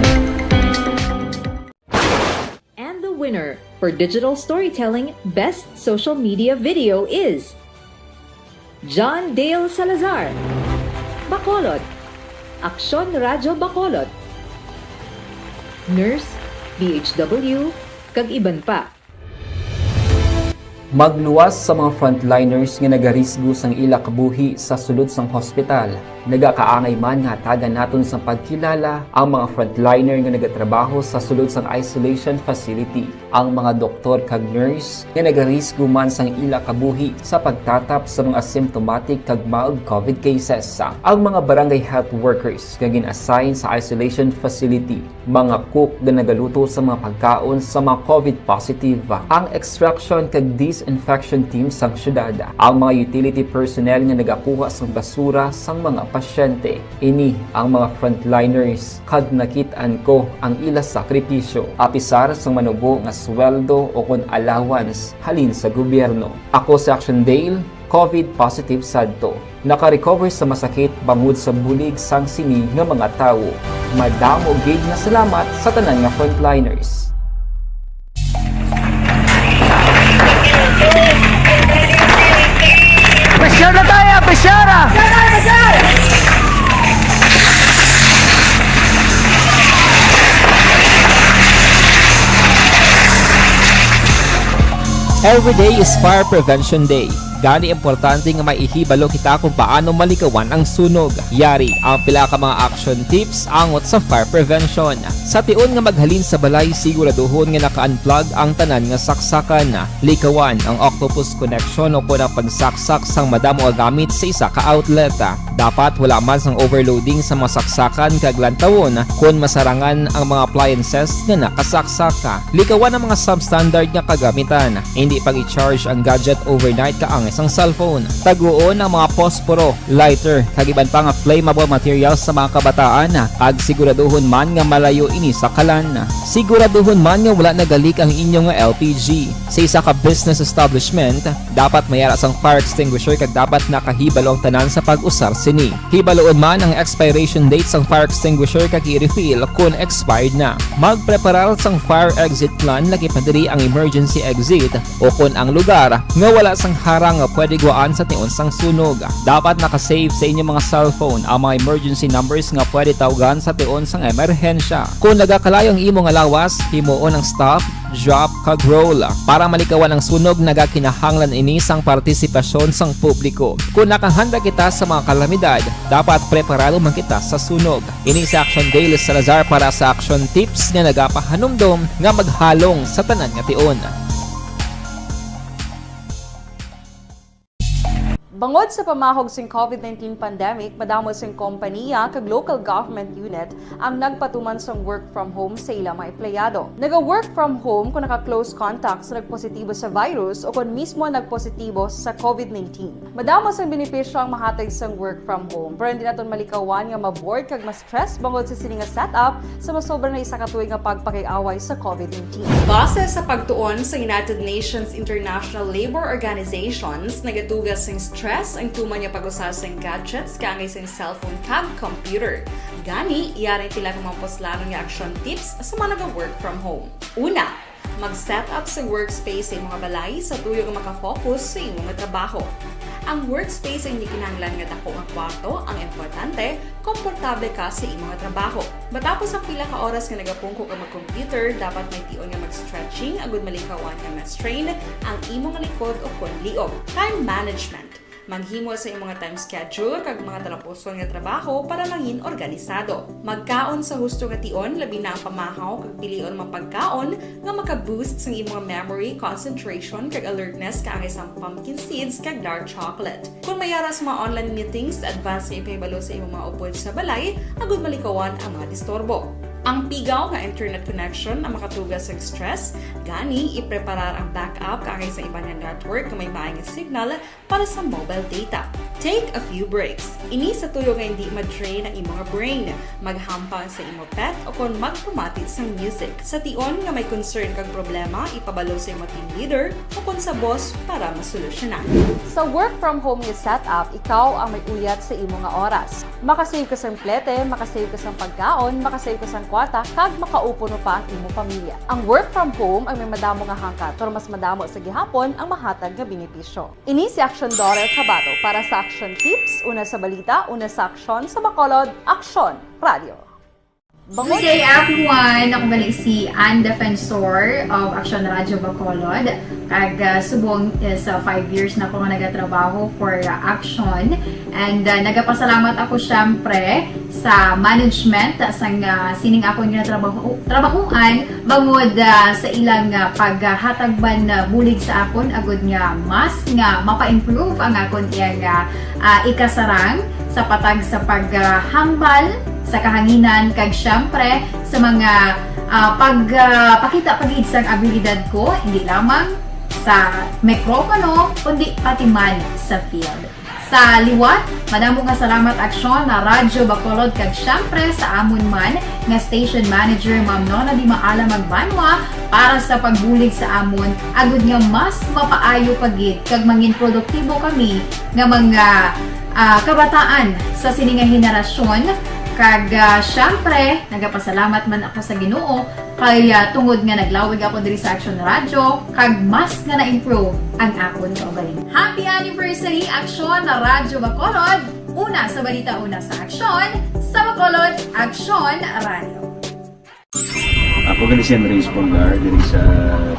And the winner for digital storytelling best social media video is John Dale Salazar, Bacolod, Aksyon Radyo Bacolod, nurse, D H W, kag iban pa. Magluwas sa mga frontliners nga nagarisgo sang ila kabuhi sa sulod sang hospital. Nagakaangay man nga hatagan naton sang pagkilala ang mga frontliner nga nagatrabaho sa sulod sang isolation facility, ang mga doktor kag nurse nga nagarisgo man sang ila kabuhi sa pagtatap sa mga symptomatic kag mild COVID cases, ang mga barangay health workers nga gin-assign sa isolation facility, mga cook nga nagaluto sa mga pagkaon sa mga COVID positive, ang extraction kag disinfection team sang syudad, ang mga utility personnel nga nagakuha sang basura sang mga pasyente. Ini ang mga frontliners, kag nakit-an ko ang ila sakripisyo, apisar sang manubo nga sweldo o kon allowance halin sa gobyerno. Ako si Action Dale, COVID positive sadto. Naka-recover sa masakit bangod sa bulig sang sini nga mga tawo. Madamo gid nga salamat sa tanan nga frontliners. Pressure na tayo! Pressure! Every day is Fire Prevention Day. Gani, importante nga maihibalo kita kung paano malikawan ang sunog. Yari ang pila ka mga action tips angot sa fire prevention. Sa tion nga maghalin sa balay, siguraduhon nga naka-unplug ang tanan nga saksakan. Likawan ang octopus connection o kon ang pagsaksak sang madamo nga gamit sa isa ka outlet. Dapat wala man sang overloading sa mga saksakan kag lantawon kon masarangan ang mga appliances nga nakasaksak. Likawan ang mga substandard nga kagamitan. Hindi pag-i-charge ang gadget overnight kaangay sang cellphone. Taguon ang mga posporo, lighter, kag iban pa nga flammable materials sa mga kabataan, kag siguraduhon man nga malayo ini sa kalan. Siguraduhon man nga wala nagalik ang inyo nga L P G. Sa isa ka business establishment, dapat may ara sang fire extinguisher kag dapat nakahibalo ang tanan sa pag-usar sini. Hibaluon man ang expiration date sang fire extinguisher kag i-refill kon expired na. Magpreparar sang fire exit plan, lakip na diri ang emergency exit o kon ang lugar nga wala sang harang nga pwede guwaan sa tion sang sunog. Dapat naka-save sa inyo mga cellphone ang mga emergency numbers nga pwede tawgan sa tion sang emerhensya. Kon nagakalayo ang imo nga lawas, himuon ang stop, drop, kag roll. Para malikawan ang sunog, nagakinahanglan ini sang partisipasyon sang publiko. Kon nakahanda kita sa mga kalamidad, dapat preparado man kita sa sunog. Ini si Action Dale Salazar para sa Action Tips nga nagapahanumdom nga maghalong sa tanan nga tion. Bangod sa pamahog sing COVID nineteen pandemic, madamo sing kompaniya kag local government unit ang nagpatuman sang work from home sa ila mga empleyado. Naga-work from home kung naka-close contact sa nagpositibo sa virus o kon mismo nagpositibo sa COVID nineteen. Madamo sang benepisyo ang mahatag sang work from home, pero hindi naton malikawan nga ma-bored kag ma-stress bangod sa sini nga setup sa masobra na isa ka tuig nga pagpakig-away sa COVID nineteen. Base sa pagtuon sa United Nations International Labour Organizations, nagatuga sing stress ang tuman nga pag-usa sing gadgets kaangay sing cellphone kag computer. Gani, yari ang pila ka mga puslanon nga action tips sa mga naga-work from home. Una, mag-set up sa workspace sa imong balay sa tuyo nga makafocus sa imong trabaho. Ang workspace hindi kinahanglan nga dako nga kwarto, ang importante, komportable ka sa imong trabaho. Matapos ang pila ka oras nga nagapungko ka mag-computer, dapat may tion nga mag-stretching agud malikawan nga ma-strain ang imong likod o kon liog. Time management. Maghimo sa imong time schedule kag mga talapuson nga trabaho para mangin organisado. Magkaon sa husto nga tion, labi na ang pamahaw kag pilion mga pagkaon nga maka-boost sang imong memory, concentration, kag alertness kaangay sang pumpkin seeds kag dark chocolate. Kon may ara sa mga online meetings, advance nga ipahibalo sa imong mga upod sa balay agud malikawan ang mga disturbo. Ang pigaw nga internet connection ang makatuga sa stress, gani ipreparar ang backup kaangay sa iban nga network nga may maay nga signal para sa mobile data. Take a few breaks. Ini sa tuyo nga hindi ma-drain ang imong brain. Maghampang sa imo pet o kon magpamati sang music. Sa tion nga may concern kag problema, ipabalo sa imo team leader o kon sa boss para masolusyonan. Sa work from home nga setup, ikaw ang may uyat sa imo nga oras. Makasave ka sang plete, makasave ka sang pagkaon, makasave ka sang kwarta, kag makaupo pa ang imo pamilya. Ang work from home ang may madamo nga hangkat, pero mas madamo sa gihapon ang mahatag nga benepisyo. Ini si Action Dorel Cabato para sa Action Tips, una sa balita, una sa aksyon, sa Bacolod, Aksyon Radio. Bangod Good day, everyone! Ako gali si Ann Defensor of Action Radio Bacolod. Kag, ah, subong, eh, sa five years na ako nga nagatrabaho for, ah, Action. And, ah, nagapasalamat ako, syempre, sa management, ah, sang, ah, sining akon nga trabaho, trabahoan, bangod, ah, sa ilang, ah, paghatag man, ah, bulig sa akon, agud nga mas nga mapa-improve ang akon iyang, ah, ah, ikasarang sa patag sa paghambal sa kahanginan, kag siyempre sa mga, ah, pag, ah, pakita pa gid sang abilidad ko, hindi lamang sa mikropono, kundi pati man sa field. Sa liwat, madamo nga salamat, Aksyon na Radyo Bacolod, kag siyempre sa amon man nga station manager, Ma'am Nona Di Maala Magbanwa, para sa pagbulig sa amon, agud nga mas mapaayo pa gid kag mangin produktibo kami nga mga, ah, kabataan sa sini nga henerasyon. Kag, ah, siyempre, nagapasalamat man ako sa Ginoo kay, ah, tungod nga naglawig ako diri sa Aksyon Radyo, kag mas nga na-improve ang akon kaugalingon. Happy anniversary, Aksyon na Radyo Bacolod! Una sa balita, una sa aksyon, sa Bacolod, Aksyon Radyo. Ako gali si Henry Espongar, diri sa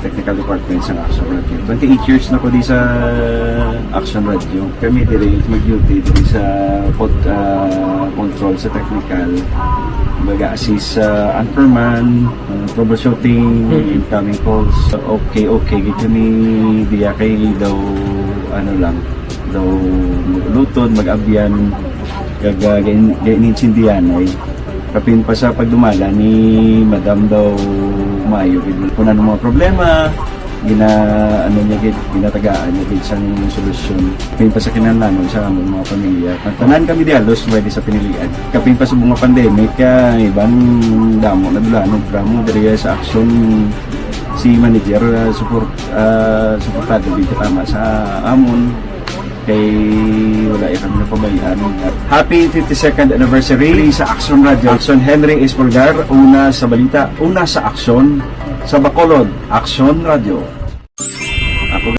technical department sa Aksyon Radyo. Twenty-eight years na ko di sa Action Radio. Kami diri mag-duty diri sa pot-, ah, control sa technical. Mag-assist sa anchorman, ah, troubleshooting, incoming calls. Okay, okay. Gid kami diya kay daw, ano lang, daw mag-ulutod, mag-abyan, kag, ah, gain-, gain-, intindihan ay kapin pa sa pagdumala ni Madam daw maayo gid. Kung ano mga problema, gina-, ano niya gid, ginatagaan niya gid sang solusyon. Kapin pa sa kinahanglanon sa among mga pamilya. Tanan kami diya, halos pwede sa pinilian. Kapin pa sa mga pandemic, kaya iban damo na dula, no, drama diri sa action si manager, ah, support, ah, suportado gid tama sa amon. Kay wala ya kami napabayaan. Happy fifty-second anniversary sa Action Radio. Action Henry Espolgar, una sa balita, una sa aksyon, sa Bacolod, Action Radio. Ako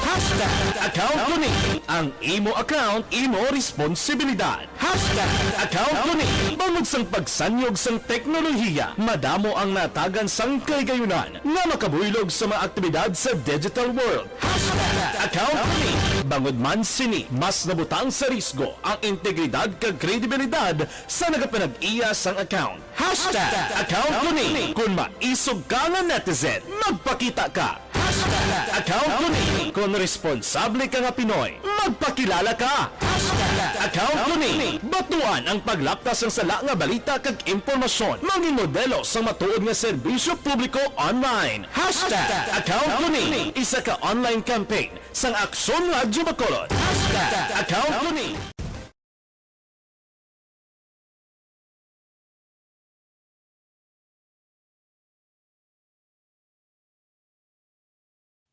Hashtag account ko ni. Ang imo account, imo responsibilidad. Hashtag account ko ni. Bangod sang pagsanyog sang teknolohiya, madamo ang natagan sang kahigayonan nga makabuylog sa mga aktibidad sa digital world. Hashtag account ko ni. Bangod man sini, mas nabutang sa risgo ang integridad kag kredibilidad sa nagapanag-iya sang account. Hashtag account ko ni. Kung maisog ka nga netizen, magpakita ka. Hashtag account ko ni. Kung responsable ka nga Pinoy, magpakilala ka. Hashtag account ko ni. Batuan ang paglaptas sang sala nga balita kag impormasyon. Mangin modelo sang matuod nga serbisyo publiko online. Hashtag account ko ni. Isa ka online campaign sang Aksyon Radyo Bacolod. Hashtag account ko ni.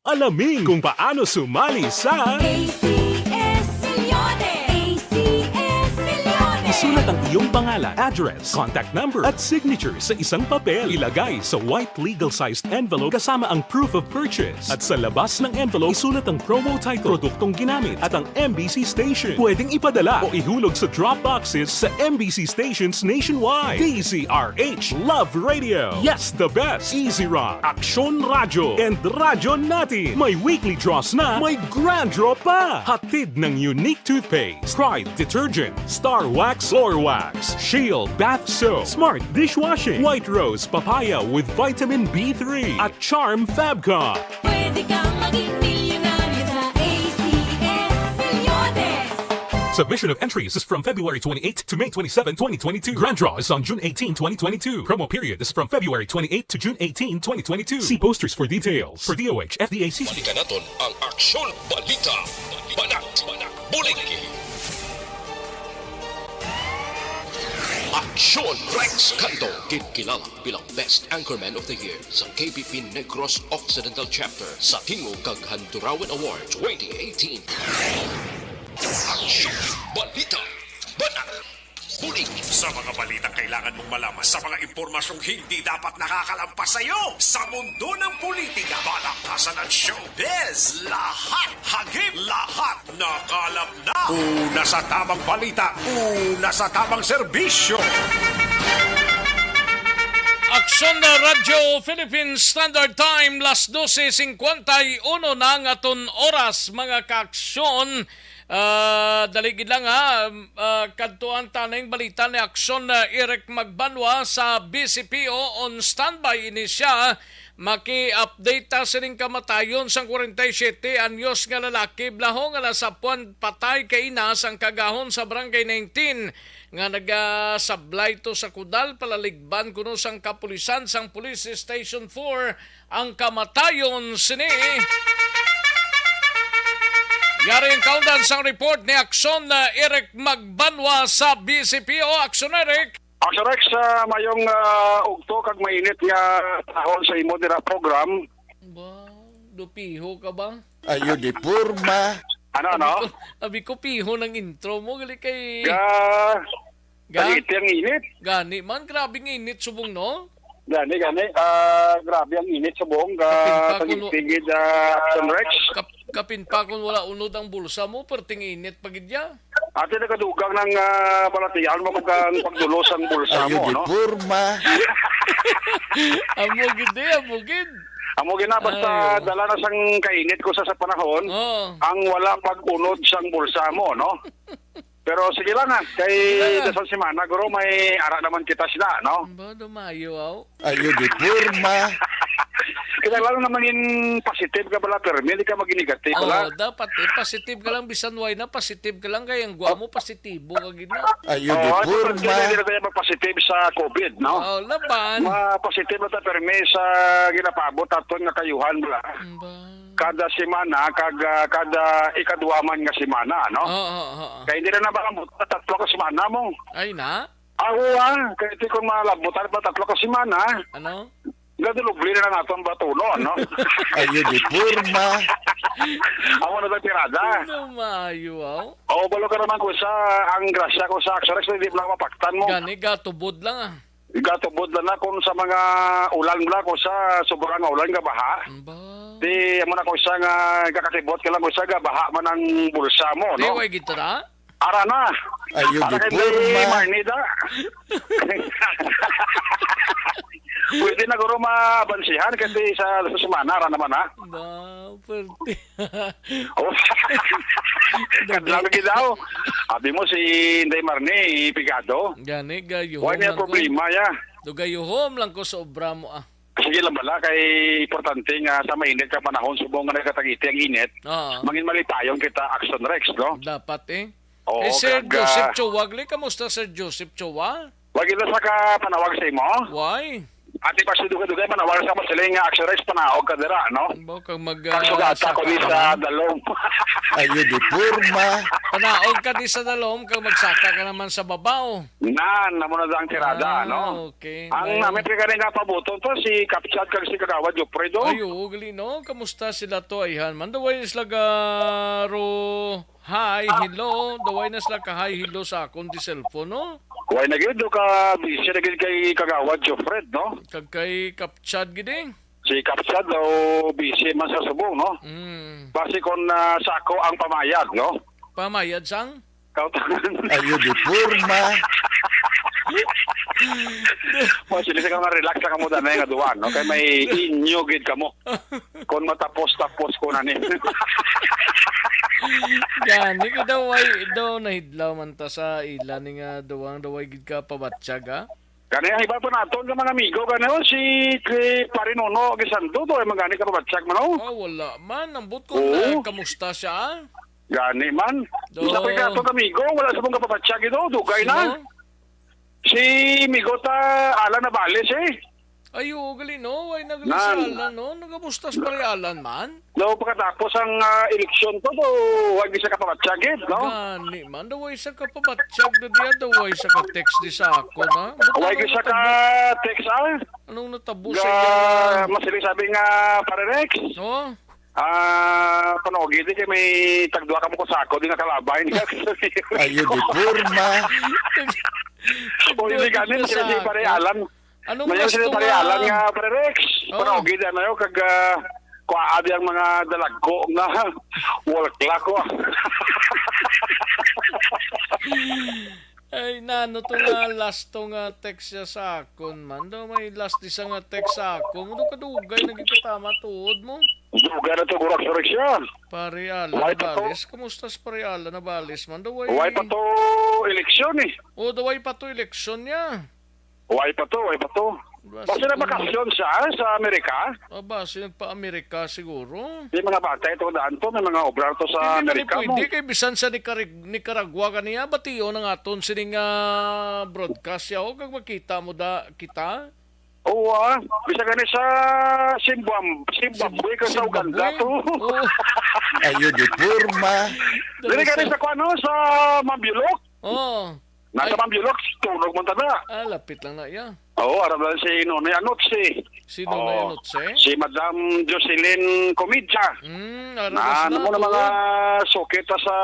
Alamin kung paano sumali sa A C S Millones! A C S Millones! Isulat ang iyong pangalan, address, contact number, at signature sa isang papel. Ilagay sa white legal-sized envelope kasama ang proof of purchase. At sa labas ng envelope, isulat ang promo title, produktong ginamit, at ang M B C station. Pwedeng ipadala o ihulog sa drop boxes sa M B C stations nationwide. D Z R H Love Radio. Yes, the best. Easy Rock, Aksyon Radyo, and Radyo Natin. May weekly draws na, may grand draw pa. Hatid ng Unique Toothpaste, Pride Detergent, Star Wax Floor Wax, Shield Bath Soap, Smart Dishwashing, White Rose Papaya with Vitamin B three, at Charm Fabcon. Pwede kang maging milyonaryo sa A C S Millones. Submission of entries is from February twenty-eight to May twenty-seven, twenty twenty-two. Grand draw is on June eighteen, twenty twenty-two. Promo period is from February twenty-eight to June eighteen, twenty twenty-two. See posters for details. For D O H, F D A C. Balikan naton ang Aksyon Balita. Banat, banat, buliki. Aksyon Rex Canto, ginkilala bilang Best Anchorman of the Year sa K B P Negros Occidental Chapter sa Tingog kag Handurawan Award twenty eighteen. Aksyon Balita. Banat. Bulig. Sa mga balitang kailangan mong malaman, sa mga impormasyong hindi dapat nakakalampas sa iyo, sa mundo ng politika, balakasan at showbiz, lahat hagip, lahat nakalap na. Una sa tamang balita, una sa tamang serbisyo. Aksyon na Radyo Philippine Standard Time, las dose cincuenta y uno na ang aton oras, mga kaaksyon. Ah, dali gid lang, ha. Ah, kadtuan ta na yung balita ni Aksyon na Eric Magbanwa sa B C P O. On standby ini siya. Maki-update ta sining kamatayon sang kwarenta y siyete anyos nga lalaki, blaho nga nasapuan patay kaina sang kagahon sa Barangay nineteen nga nagasablay to sa Kudal, palaligban kuno sang kapulisan sang Police Station four ang kamatayon sini. Yari ang kaundan sang report ni Aksyon na Eric Magbanwa sa B C P O. Aksyon, Eric. Aksyon Rex, ah, mayong, ah, ugto kag mainit nga tahon sa imo dira program. Ba, dupiho ka ba? Ayo di porma. Ano, ano? Abi ko, abi ko piho ng intro mo, gali kay Ga, Ga? Kay iti ang init. Gani man, grabe ang init subong, no? Gani, gani. Ah, grabe ang init subong. Kapin pa kuno. Tigid, ah, Aksyon Rex. Kap-, kapin pa kung wala unod ang bulsa mo, perting init pa gid ya. Ate, nagadugang ng, ah, balatian mo kung kang pagdulos ang bulsa mo, no? Porma. Amo gid, eh, amo gid. Amo gina, basta Ayo. dala na sang kainit ko sa, sa panahon, Oo. ang wala pag-unod sang bulsa mo, no? Pero sige lang, ha, kay Sige lang, ha. dasal semana, guro, may ara naman kita sila, no? Ba, dumayo, aw. Ayo, di porma. Kinahanglan na mangin positive ka bala, permi, di ka maging negative, bala. Oh, dapat eh, positive ka lang, bisan way na, positive ka lang, kay ang gwa mo, positibo ka gid na. Ayo, Oo, di importante porma. na, di na tayo mag-positive sa COVID, no? Oh, laban. Ma-positive na ta, permi, sa ginapaabot aton nga kayuhan, bala. Ba? Kada semana, kag, ah, kada ikadwa man nga semana, no? Oo, oo, oo. Kay hindi na na maabot na tatlo ka semana mo. Ay na? Ako, ah, kay ti kung malabutan pa tatlo ka semana, Ano? Gadulubli na lang aton batunon, no? Ayo, di porma. Amo na lang tirada. Ano maayo, aw? O, balo ka naman kung sa, ang grasya ko sa Axorex, hindi mo lang mapaktan mo. Gani, gatubod lang, ah. Gatubod lang na kung sa mga ulan mo lang, kung sa sobrang ulan nga baha. Ba? Di, amo na kung sa nga kakatibot ka lang, kung sa nga baha man ang bulsa mo, Di, no? way gid to na? Ara na. Ayo, Ara di kay porma. Marnie da. Pwede na guro mabansihan kasi sa, sa semana, ara naman, ha? Ba, pwerte. Oh. Kadlaw lagi daw. Abi mo si Inday Marnie, pigado. Gani, gayo Wala niya lang ko. problema, ya. Do gayuhom lang ko sa obra mo, ah. Sige lang bala, kay importante nga sa mainit nga panahon, subong nga nagkatagiti ang init, Oo. mangin malipayon kita, Action Rex, no? Dapat, eh. Oo, Eh, Sir kag, Joseph ah, Chua, gali, kamusta, Sir Joseph Chua? Wag ito sa kapanawag sa imo? Why? Ati pa sa dugay-dugay, manawag sa masiling nga Action Rex, panaog ka dira, no? Ba, kag mag, Kag ah, sugata saka ko ni ka sa na? dalom. Ayo, di porma. Panaog ka di sa dalom, kag magsaka ka naman sa babaw. Nan, amo na ang tirada, Ah, no? okay. Ang May namin pa gani nga pabuton to, si Kapchad kag si Kagawad Jopre, do? Ay, oo, gali, no? Kamusta sila to, ayhan? Man, daway na sila ga-, ro-, hi, hello. Daway na sila ka hi, hello sa akon di cellphone, no? Way na gyud, do ka busy na gyud kay Kagawad Jopre, no? Kag kay Kapchad, gid, eh. Si Kapchad daw busy man sa subong, no? Mm. Basi kon, ah, sako ang pamayad, no? Pamayad sang? Kautangan. Ayo, di porma. Mo, sila sa kamo, relax sa kamo, danay nga duwa, no? Kay may inyo gid kamo. Kon matapos-tapos ko na ni. Gani, kay daw, ay, daw, nahidlaw man ta sa ila ni nga duwang, daw, ay, gid ka pabatsyag, ha? Gani, ang iba pa naton nga mga amigo, gani, oh, si, si Pare Nono Gisando, to, ay, magani ka pabatsyag man, oh. Ah, wala man. Ambot ko Oo. na, kamusta siya, ah? Gani man. Do. Isa pa ka atong amigo, wala sa mong kapabatsyag ito, dugay na. Sino? Si Migo ta Alan Navales, eh. Ay, oo, gali, no? Way na gali si Nan. Alan, no? Nagamustas pa rin Alan, man? No, pagkatapos ang, ah, eleksyon to, to, wag isa ka pabatsyag, eh, no? Gani, man. Daw way isa ka pabatsyag na diya, daw way isa ka text di sa ako, na? Ba't Wag anong isa ka natabo? text, ah? Anong natabo sa Ga, iya? Masiling sabi nga, Pare Rex. No? Ah, panogi, di kay may tagduha ka mo ko sako, di nakalabay niya. Ayo, di porma. O, hindi Tagduha gani, ka sa sila si Pare ako. Alan. Anong May sila si Pare Alan nga, Pare Rex. Oh. Panogi, di ano yun, kag, ah, kuwaa di ang mga dalagko nga wall clock ko. Ay, nano to nga last to nga text siya sa akon, man? Daw may last di sa nga text sa akon. Ano kadugay naging katama tuod mo? Dugay na to, Burak Rex, siya. Pare Alan Why pa to? Nabales. Kamusta si Pare Alan Nabales, man? Daw ay Why pa to eleksyon, eh? O, daw ay pa to eleksyon niya. Why pa to? Why pa to? Basta Basta na kung bakasyon siya, ah, sa Amerika. Aba, si nagpa-Amerika siguro. Di mga bata ito daan to, may mga obrar to sa Hindi man Amerika pwede, mo. Kay bisan sa Nicarig-, Nicaragua kaniya, bation ang aton sining, ah, broadcast yaw, kag makita mo da, kita? Oo, ah. Bisa gani sa Zimbab-, Zimbabwe ka sa Uganda Zimbabwe? to. Oo. Ayo, di porma. Dili gani Sa sa kuano, sa Mambulok. Oo. Nasa Ay. Mambulok, tulog man tada. Ah, lapit lang na iya. Oo, aram lang si Nonoy Anotsi. Si Nonoy Oo. Anotsi? Si Madam Jocelyn Comidja. Mm, aram Na, na ano mo na mga sukit ta sa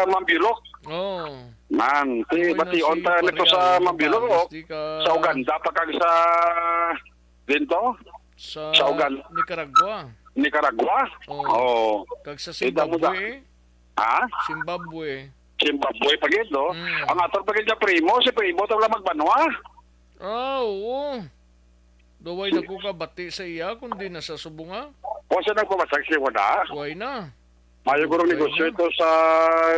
Mambulok? Oh. Man, ti, Ano na bation si ta nito Pare sa Alan Mambulok, Nabales, oh. di ka Sa Uganda pa kag sa, din to? Sa Sa Ugan-, Nicaragua. Nicaragua? Oh. Oo. Kag sa Kita mo da. Zimbabwe, eh. Ha? Zimbabwe. Zimbabwe pa gid, no? Mm. Ang aton pa gid nga primo, si primo ta wala magbanwa. Ah, oo. Daw way na ko kabati sa iya, kundi na sa subong, ah. O, sa nagpamasag siya mo na? Way na. Mayo gurong Way negosyo na. ito sa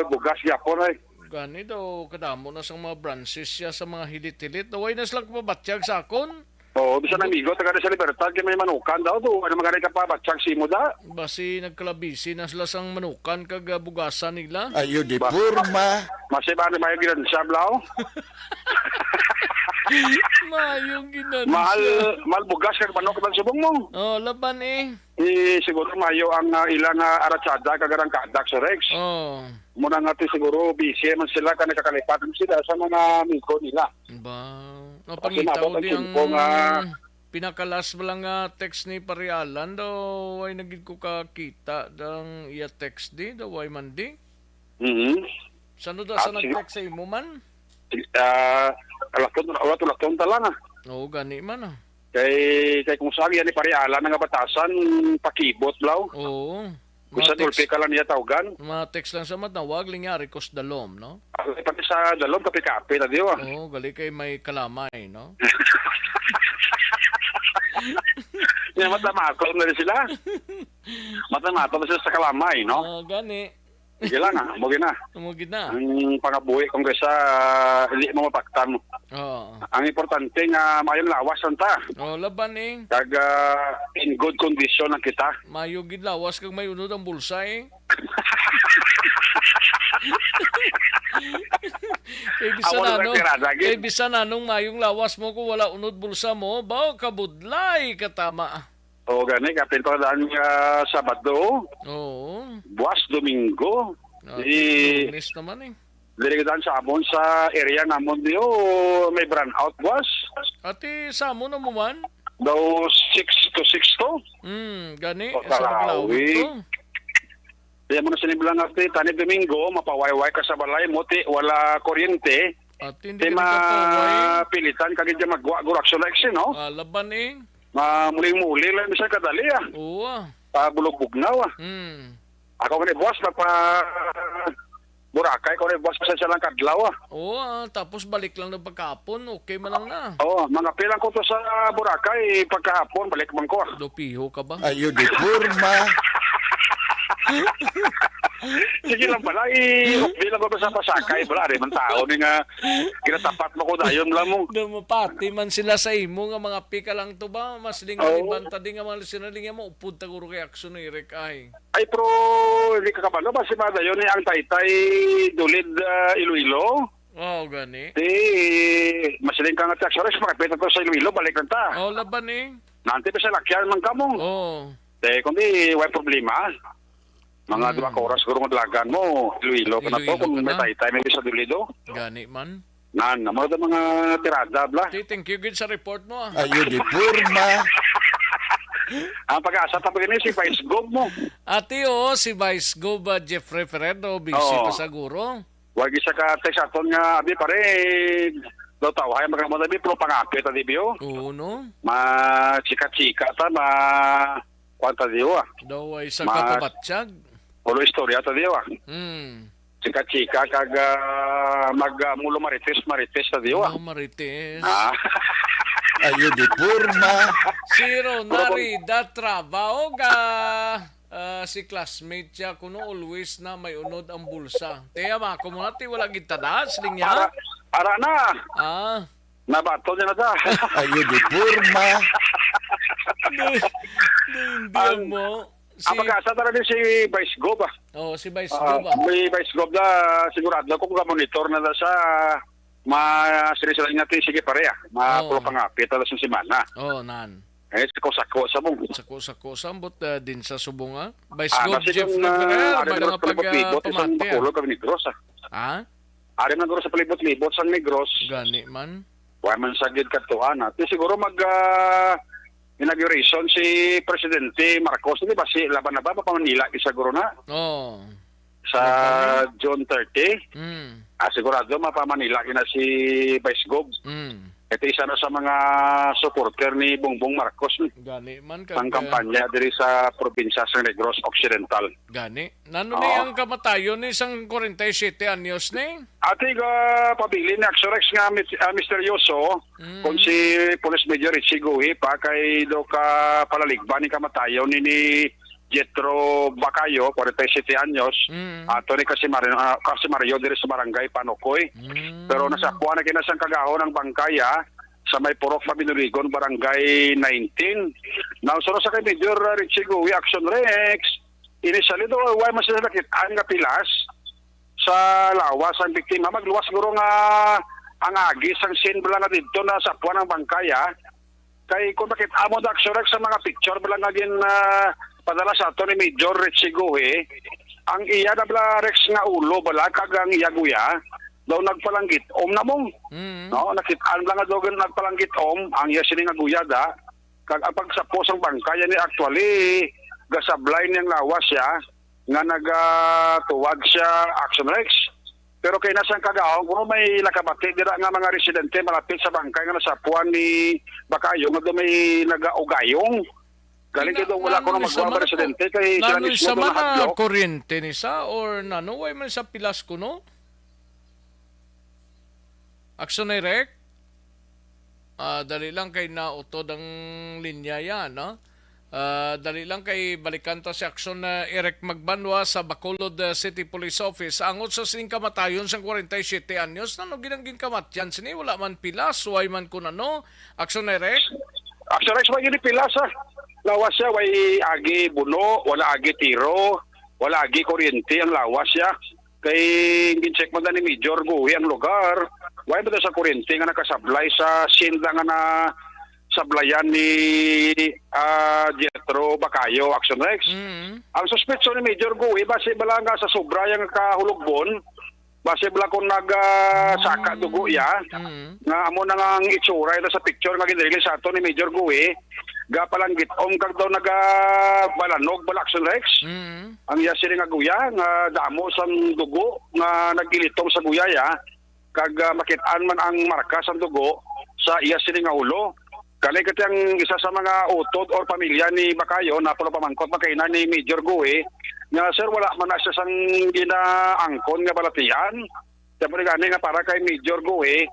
bugas gyapon, ay. Gani daw, kadamo na sang mga branches siya sa mga hilit-hilit. Daw way na sila kapabatyag sa akon. Oo, bisan amigo, taga sa Libertad, kay may manukan daw, do, ano magani ka pa, batyag si mo da? Basi nagkalabisi na sila sang manukan kag, ah, bugasan nila. Ayo di Ba- purma. Masi ba, ano, mayo ginansya, blaw? Mayong ginansya. Mahal, mahal bugas kag manok ng subong mo. Oh, laban eh. Eh, siguro mayo ang, ah, ilang, ah, aratsada kag arangkada, Sir Rex. Oh. Muna nga ti siguro busy man sila ka nagkakalipat sila sa mga amigo nila. Ba, At napangita umabot ko ang di ang tiempo nga pinakalas ba lang nga text ni Pare Alan daw, ay nagid ko kakita dang iya text di, daw ay man di. Mhm. Sano da sa Ah, sige. nag-text sa imo man? Ah, alaton, alaton, alaton ta lang, ah. Oo, gani man, ah. Kay, kay kung saan yan ni Pare Alan nga batasan, pakibot, blaw. Oo. Bisan Mga text, ulpi ka lang niya tawgan. Mga text lang sa matawag, linya, request dalom, no? Ay, pati sa dalom, kape-kape na di, ah. Oo, gali kay may kalamay, no? Yan, matamato na rin sila. Matamato na sila sa kalamay, no? Ah, gani. Sige lang, ah. Mo gina. Mo gina. Ang pangabuhi, kung kaysa, hindi mo mapaktan. Oo. Ang importante nga, mayong lawas lang ta. Oh, laban eh. Kag, ah, in good condition lang kita. Mayo gid lawas kag may unod ang bulsa eh. Kay bisan Amo na ano, lang tirada, gid. Kay bisan anong mayong lawas mo kung wala unod bulsa mo, baw kabudlay ka tama. Oo, gani, kapin pa daan nga Sabado. Oo. Buwas, Domingo. Ah, Di, Lunes naman eh. Diri daan sa amon sa area namon di, oh, may brownout, buwas. Ati sa amon na mo man? Daw six to six to. Hmm, gani, O, sa Maglawig kalawi. to. Kaya mo na sinimblang ati, tani Domingo, mapawayway ka sa balay mo, ti, wala kuryente. Ati, hindi Ti ka nagpapaway. mapilitan ka gid magwa, guro action like sin, no? Ah, laban eh. Ma-, muling-muli lang, bisan kadali, ah. Oo, ah. Ah, bulog-bugnaw, ah. Hmm. Ako gani, boss, nagpa Boracay ko rin, boss, sa isa lang kadlaw, ah. Oo, ah, tapos balik lang ng pagkapon, okay man lang na. Oo, mga pilang ko to sa Boracay, pagkahapon, balik man ko, ah. Dopiho ka ba? Ayo, di forma. Sige lang pala, i-update lang ko sa pasakay. Wala rin man tao ni nga ginatapat mo ko dayon lang mo. Daw mapati man sila sa imo nga mga pika lang to ba? Mas Oo. lingaliban ta din nga mga sinaling mo, upod ta guro kay aksyon ni Eric ay. Ay, pero hindi ka kabalo ba si Madayon ni ang Taytay Dulid, ah, Iloilo? Oo, gani. Di, masiling ka nga tax arrest, makapit na to sa Iloilo, balik lang ta. Oh, laban eh. Nanti pa sa lakyan man kamo. Oo. Eh, kundi, way problema. Mga Hmm. duha ka oras, guro nga dalagan mo, Iloilo ka na to, Iloilo kung ka may na. Taytay, may sa Dulid, oh. Gani man. Nan, amo na mga tirada, bla. Ti, thank you gid sa report mo, ah. Ayo, di forma. Ang pag-asa, tapos gani si Vice Gov mo. Ati, oo, si Vice Gov, ah, Jeffrey Ferrer, no, busy Oo. pa siguro. Wag isa ka text aton nga, abi, pare, daw tawhay, magkamot, abi, pero pangapit, abi, oh. Oo, no? Ma-chika-chika ta, ma-, kuwan ta, di, oh, ah. Daw ay sa Ma-, kapabatyag. Ulo istorya ta, di, oh, ah. Hmm. Chika-chika, kag, ah, mag, ah, mulo marites, marites ta, di, oh, ah. Mulo marites. Ah. Ayo, di forma. Si Ronari Datra, baog, ah, ah, si classmate siya, kuno always na may unod ang bulsa. Tiya ba, kung muna ti wala gid tada, siling niya? Ara, ara na. Ah. Nabato niya na ta. Ayo, di forma. Di, di, hindi Ang, mo. Si ang pag-asa talaga si Vice Gov, ah. Oo, si Vice Ah, Gov, ah. May Vice Gov na sigurado ko kung monitor na na sa ma-, sila-sila nga ti, sige pare, ah. Ma-, Oo. Puro pangapit na sa semana. Oo, nan. Eh, sako-sako sa mong. Sako-sako sa ambot, ah, din sa subong, ah. Vice Ah, Gov, nasi Jeff kung, ah, Ferrer, ari may na nga sa palibot-libot, pag, ah, isang pamati, ah. Bacolod kag Negros, ah. Ha? Ari man guro sa palibot-libot sang Negros. Gani man. Wa man sa gid kadtuan, ah. Ti siguro mag, ah, inauguration si Presidente Marcos, di ba? Si laban na ba, pa Manila, isa guro na? Oo. Sa Laban na. June thirty? Hmm. Ah, sigurado, mapa Manila na si Vice Gov. Hmm. Ito isa na sa mga supporter ni Bongbong Marcos, eh, Gani man kag, ang kampanya diri sa probinsya sa Negros Occidental. Gani. Nano ni Oo. ang kamatayon ni sang kwarenta y siyete anyos ni? Ati ga pabilin ni Action Rex nga mit-, ah, misteryoso Mm. kung si Police Major Richie Guhi pa kay do ka palaligban ni kamatayon ni, ni Jethro Bacayo, kwarenta y siyete anyos, Mm. ato ni Kasi Mario, ah, Kasi Mario diri sa barangay Panokoy. Mm. Pero nasapuan na kinasang kagahon ang bangkay, ah, sa may Purok Mabinuligon, Barangay nineteen. Now, suno sa kay Major, ah, Richie Guhi, Action Rex, initially do, why man sila nakit-an nga pilas sa lawas ang biktima? Magluwas siguro nga ang agi sang scene bala nga didto na sapuan ang bangkay, ah. Kay kung makita mo, Dax, Rex, sa mga picture bala nga gin, ah, padala sa ato ni Major Richie Guhi, ang iya na bala, Rex, nga ulo bala kag ang iya guya daw nagpalanggit-om na mo. Mm. No, nakit-an bala nga daw gin-, nagpalanggit-om ang iya sini nga guya da. Kag ang pagsapo sang bangkay ni actually gasablay niyang lawas siya nga nagatuwag siya, Action Rex. Pero kay nasang kagaon, kuno may nakabati dira nga mga residente malapit sa bangkay nga nasapuan ni Bacayo nga daw may nagaugayong. Galing Ina, kay daw wala nano ko na ni sa magwa mga mga ko-, residente kay sila nano ni mismo sa daw mga nahadlok. Kuryente ni sa or nano, way man sa pilas kuno? Action Direct? Ah, dali lang kay nautod ang linya yan, no? Ah, dali lang kay balikan ta si Action, ah, Eric Magbanwa sa Bacolod, ah, City Police Office. Angot sa sining kamatayon sang kwarenta y siyete anyos, nano ginang ginkamatyan sini? Wala man pilas, way man kun ano. Action Eric? Action Rex, way gini pilas, ah. Lawas siya, way agi buno, wala agi tiro, wala agi kuryente ang lawas siya. Kay gin-check man ni Major Guhi ang lugar. Way man daw sa kuryente nga nakasablay sa scene nga na sablayan ni, ah, Jethro Bacayo, Action Rex. Mm. Ang suspetso ni Major Guhi, base bala nga sa sobra yang kahulogbon, base bala kung nag, ah, saka Mm. dugo ya, Mm. nga amo na nga ang itsura ito sa picture nga ginrelease sa ato ni Major Guhi, gapalanggit-om kag daw nagabalanog bala, Action Rex. Mm. Ang iya sini nga guya, nga damo sang dugo nga nagilitong sa guya ya, kag, ah, makit-an man ang marka sang dugo sa iya sini nga ulo. Kali kati ang isa sa mga utod or pamilya ni Bacayo, napulo pamangkot man kay na ni Major Guhi, nga, "Sir, wala man na siya sang ginaangkon nga balatian." Kaya mo gani nga para kay Major Guhi,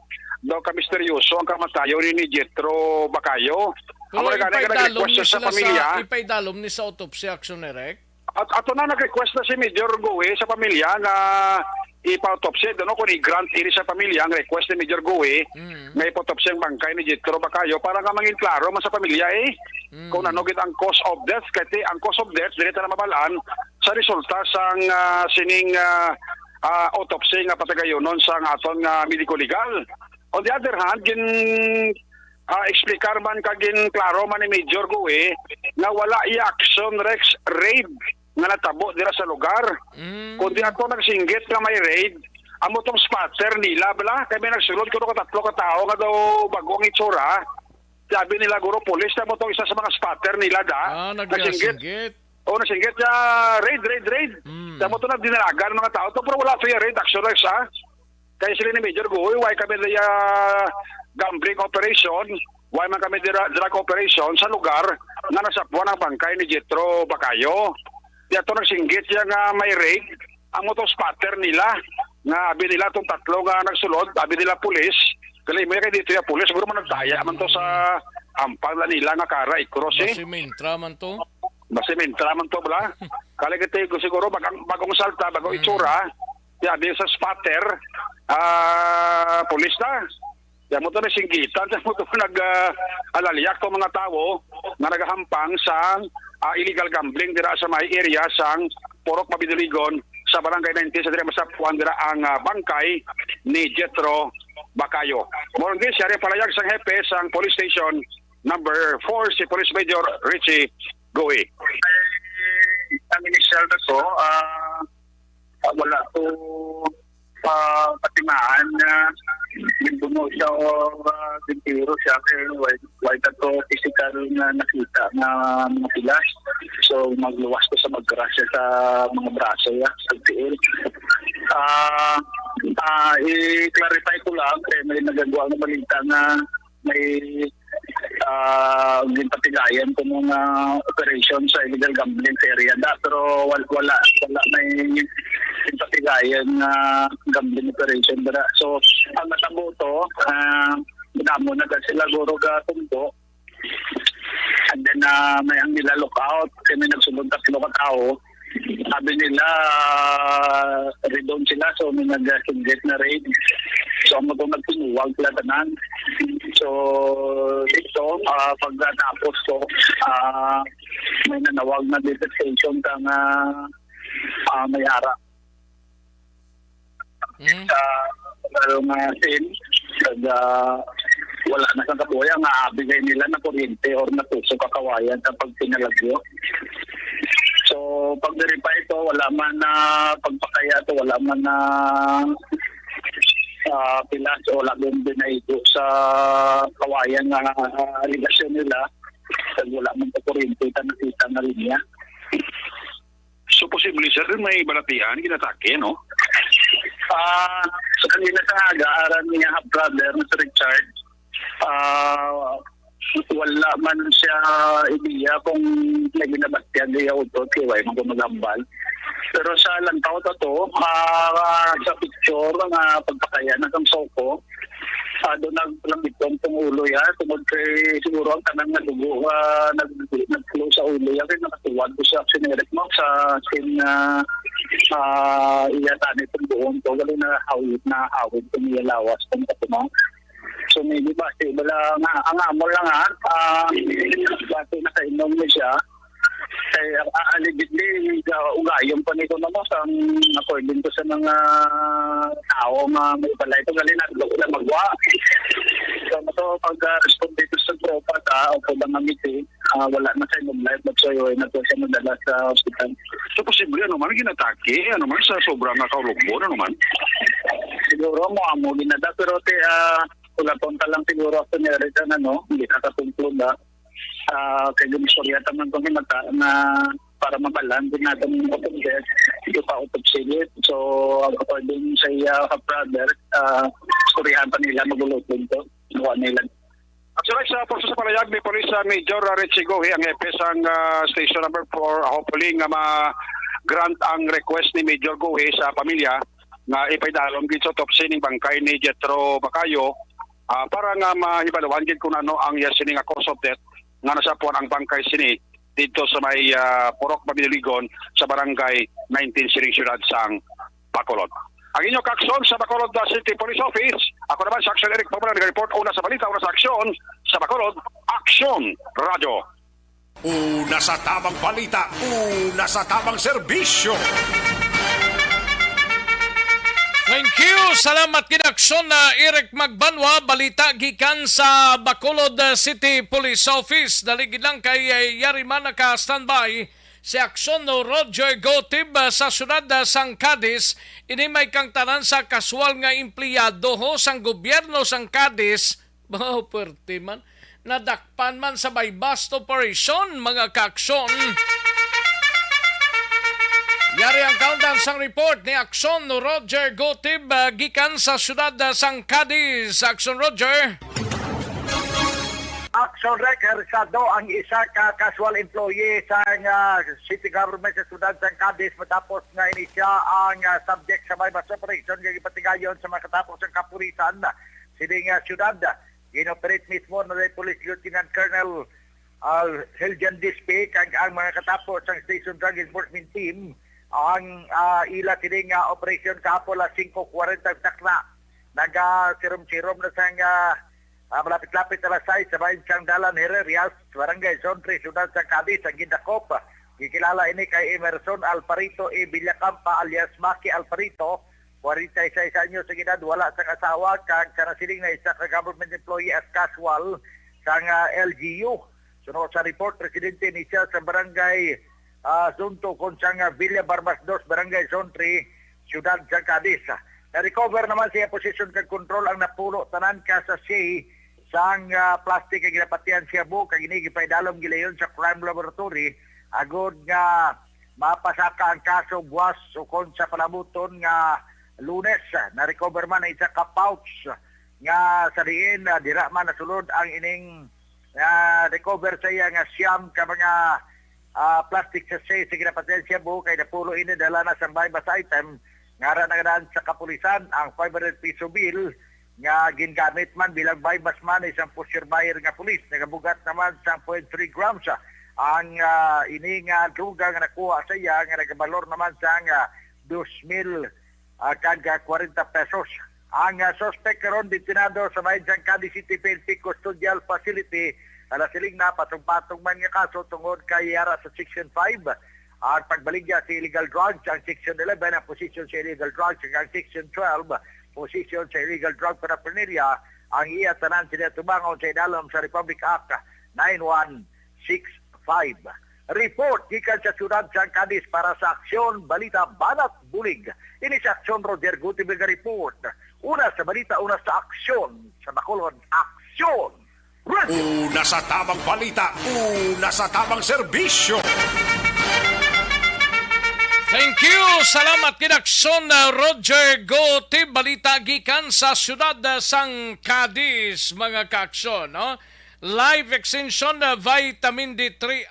daw ka misteryoso ang kamatayon ni, ni Jethro Bacayo. Pero Amo na gani nga ipaidalom nag-request ni siya sa sila sa, pamilya. Ipaidalom ni sa autopsy, Action Direct? At ato na nag-request na si Major Guhi sa pamilya nga ipa-autopsy, no, kung i-grant ini sa pamilya ang request ni Major Guhi Mm. nga ipa-autopsy ang bangkay ni Jethro Bacayo para nga mangin klaro man sa pamilya, eh, Mm. kung ano gid ang cause of death. Kasi ang cause of death, dili ta na mabalaan sa resulta sang, ah, sining, ah, ah, autopsy nga patagayonon sang aton nga medico legal. On the other hand, gin, ah, explicar man kag gin klaro man ni Major Guhi nga wala iya Action Rex raid nga natabo dira sa lugar. Mm. Kundi ato nagsinggit nga may raid, amo tong spotter nila, bala. Kay may nagsulod kuno ka tatlo ka tawo nga daw bago ang itsura. Sabi nila, guro, pulis na mo tong isa sa mga spotter nila, da. Ah, Nagsinggit. nagsinggit. O, nagsinggit siya, raid, raid, raid. Mm. Sa mo to na dinalagan mga tao to, pero wala to yung raid, Action Rex, ha? Kaya sila ni Major Guy, why kami nila gambling operation, why man kami dira-, drug operation sa lugar nga nasapuan ang bangkay ni Jethro Bacayo. Di ato nagsinggit siya nga may raid, ang motor spotter nila, nga abi nila tong tatlo nga nagsulod, abi nila pulis, kali mo kay dito yung pulis, siguro man nagdaya man to sa ampang na nila nga kara i-cross, eh. Basi mintra man to. Basi mintra man to, bala. Kali kita yung siguro, bagang, bagong salta, bagong Mm. itsura, di abi sa spotter, ah, pulis na. Kaya mo to na singgitan, kaya mo to nag, ah, alalyak to mga tao nga nagahampang sa, ah, illegal gambling dira sa may area sang Purok Mabinuligon sa Barangay nineteen sa dira masapuan dira ang, ah, bangkay ni Jethro Bacayo. Murag di siya rin palayag sang hepe sang police station number four, si Police Major Richie Goy. Ang initial na to, ah, Ah, wala ko pa patimaan nga ginbuno siya o, ah, gintiro siya kay way, way ta to physical nga nakita nga mga pilas. So, magluwas ko sa magkara siya sa mga braso niya, sa tiil. Ah, ah, i-clarify ko lang kay may nagagawa nga balita nga may, ah, ginpatigayan ko mga operation sa illegal gambling sa area da, pero wal-, wala, wala may ginpatigayan nga gambling operation dira. So, ang natabo to, ah, damo na da sila guro ga tumbo. And then, ah, may ang nila lookout, kay may nagsulod tatlo ka tawo. Sabi nila, ah, redon sila, so may nag-, ah, higit na raid. So, amo to nagtinuwag sila tanan. So, dito, ah, pagkatapos ko, ah, may nanawag na dito station kang, ah, ah, may ara. Hmm. Sa, sa mga sin, kag, ah, wala na sang kabuhi nga abigay nila na kuryente or na puso kakawayan sa pagpinalagyo. So, pag-verify ito, wala man na pagpakaya ito, wala man na, ah, pilas o wala man binaigo sa kawayan nga aligasyon nila. Kag wala man pa kuryente ta nakita nga linya. So, posible, sir, may balatian, ginatake, no? Ah, sa kanila sa aga, aran niya half brother na si Richard, ah, wala man siya ideya kung may ginabatyag iya utot, kay wala man ko magambal. Pero sa lantaw ta to, ah, sa picture, nga pagpakaya na sang Soko, ah, doon nagpalamiton tong ulo ya, tungod kay siguro ang tanan nga dugo, ah, nag-, nag-flow sa ulo ya, kay nakatuwad ko sa action direct mo sa sin, ah, ah, iya tani tong buon to, gali na hawid, na hawid tong iya lawas tong katunaw. So, maybe basi, wala nga, ang amo lang, ha, ah, basi nakainom na siya. Kay, ah, allegedly, ah, ugayon pa ni kuno mo, sang according to sa mga tao nga may balay to, gali na, sila magwa. So, so, pag, ah, respond dito sa tropa ta, o po ba nga meeting, ah, wala na sa inyong life, but so, yun, na po siya madala sa hospital. So, posible, ano man, ginatake, ano man, sa sobrang nga kaulugbo, ano man? Siguro, mo amo ginada, pero te, ah, wala pa lang siguro ako ni Eric, ano, hindi nakatungkol ba? Ah, kay gumistorya ta man kung hinata na para mabalan din natin yung autopsy, ipa-autopsy ulit. So, according sa iya ka brother, ah, istoryahan pa nila, magulutod to. Nakuha nila. Actually, sa pulso sa palayag ni Police, ah, Major, ah, Richie Gohi, ang hepe sang, ah, Station Number Four, hopefully nga ma-grant ang request ni Major Gohi sa pamilya nga ipaidalom gid sa autopsy ning bangkay ni Jethro Bacayo, ah, para nga mahibaluan gid kung ano ang iya sini nga cause of death nga nasapuan ang bangkay sini dito sa may, ah, Purok Mabiligon sa Barangay nineteen sining siyudad sang Bacolod. Ang inyo kaaksyon sa Bacolod, ah, City Police Office. Ako naman, si Aksyon Eric Pabula, nag-report una sa balita, una sa aksyon sa Bacolod, Aksyon Radyo. Una sa tamang balita, una sa tamang serbisyo. Thank you. Salamat gid, Aksyon na Eric Magbanwa. Balita gikan sa Bacolod, uh, City Police Office. Dali gid lang kay, uh, yari man naka-standby si Aksyon no Roger Gotib, uh, sa siyudad, uh, sang Cadiz. Ini may kang tanan sa kaswal nga empleyado ho sang gobyerno sang Cadiz. Wow, perte man. Nadakpan man sa buy-bust operation, mga kaaksyon. Yari ang countdown sang report ni Aksyon Roger Gotib, ah, gikan sa siyudad, ah, sang Cadiz. Aksyon, Roger. Aksyon, Rek, aresado ang isa ka casual employee sa, ah, city government sa siyudad sang Cadiz matapos nga ini siya ang, ah, subject sa buy-bust operation nga gipatigayon sa mga katapos ang kapulisan sining, ah, siyudad. Gin-operate mismo na ni Police Lieutenant Colonel, ah, Heljan Dispe kag ang mga katapo sang Station Drug Enforcement Team ang, ah, ila sini nga operasyon kahapon alas singko kwarenta sa takna. Nagasirom-sirom na sang, ah, ah, malapit-lapit alas sais sa bahin sang Dalan Herrerias, Barangay Zone three, Siyudad sa Cadiz, ang gindakop. Gikilala ini kay Emerson Alparito E. Villacampa alias Maki Alparito, kwarenta y seis anyos ang edad, wala sang asawa, kag sa nasiling na isa ka government employee as casual sang, ah, L G U. Suno sa report, residente ni siya sa barangay, ah, Zone two, kon sang, ah, Villa Barbas Dos, Barangay Zone three, Siyudad sa Cadiz. Na-recover naman sa iya posisyon kag kontrol ang napulo tanan ka sachet sang, ah, plastic nga ginapatihan siya buok, kag ini gipaidalom gilayon sa crime laboratory agod nga mapasaka ang kaso buwas ukon sa palabuton nga Lunes. Na-recover man ang isa ka pouch nga sa diin, ah, dira man nasulod ang ining, ah, recover sa iya nga siyam ka mga, ah, plastic sachet sa ginapatihan shabu, kay napulo ini dala na sang buy-bust item nga ara na daan sa kapulisan. Ang five hundred peso bill nga gingamit man bilang buy-bust money sang poseur buyer nga pulis nagabugat naman sang point three grams. Ang, ah, ini nga droga nga nakuha sa iya nga nagabalor naman sang, ah, dos mil ah, kag, ah, kwarenta pesos. Ang, ah, suspect karon detenado sa may Cadiz City P N P Custodial Facility. Ala, siling na patong-patong man nga kaso tungod kay yara sa Section five ang pagbaligya sa illegal drugs, ang Section eleven ang possession sa illegal drugs, ug ang Section twelve possession sa illegal drug paraphernalia. Ang iya tanan sila tubangon sa idalom sa Republic Act nine one six five. Report gikan sa siyudad sang Cadiz para sa Aksyon Balita Banat Bulig. Ini si Aksyon Roger Gutibig nga report. Una sa balita, una sa aksyon. Sa Bacolod, aksyon. Una sa tamang balita, una sa tamang serbisyo. Thank you. Salamat kay Aksyon, uh, Roger Gutib. Balita gikan sa siyudad, uh, sang Cadiz, mga kaaksyon, no? Life Extension, uh, Vitamin D three.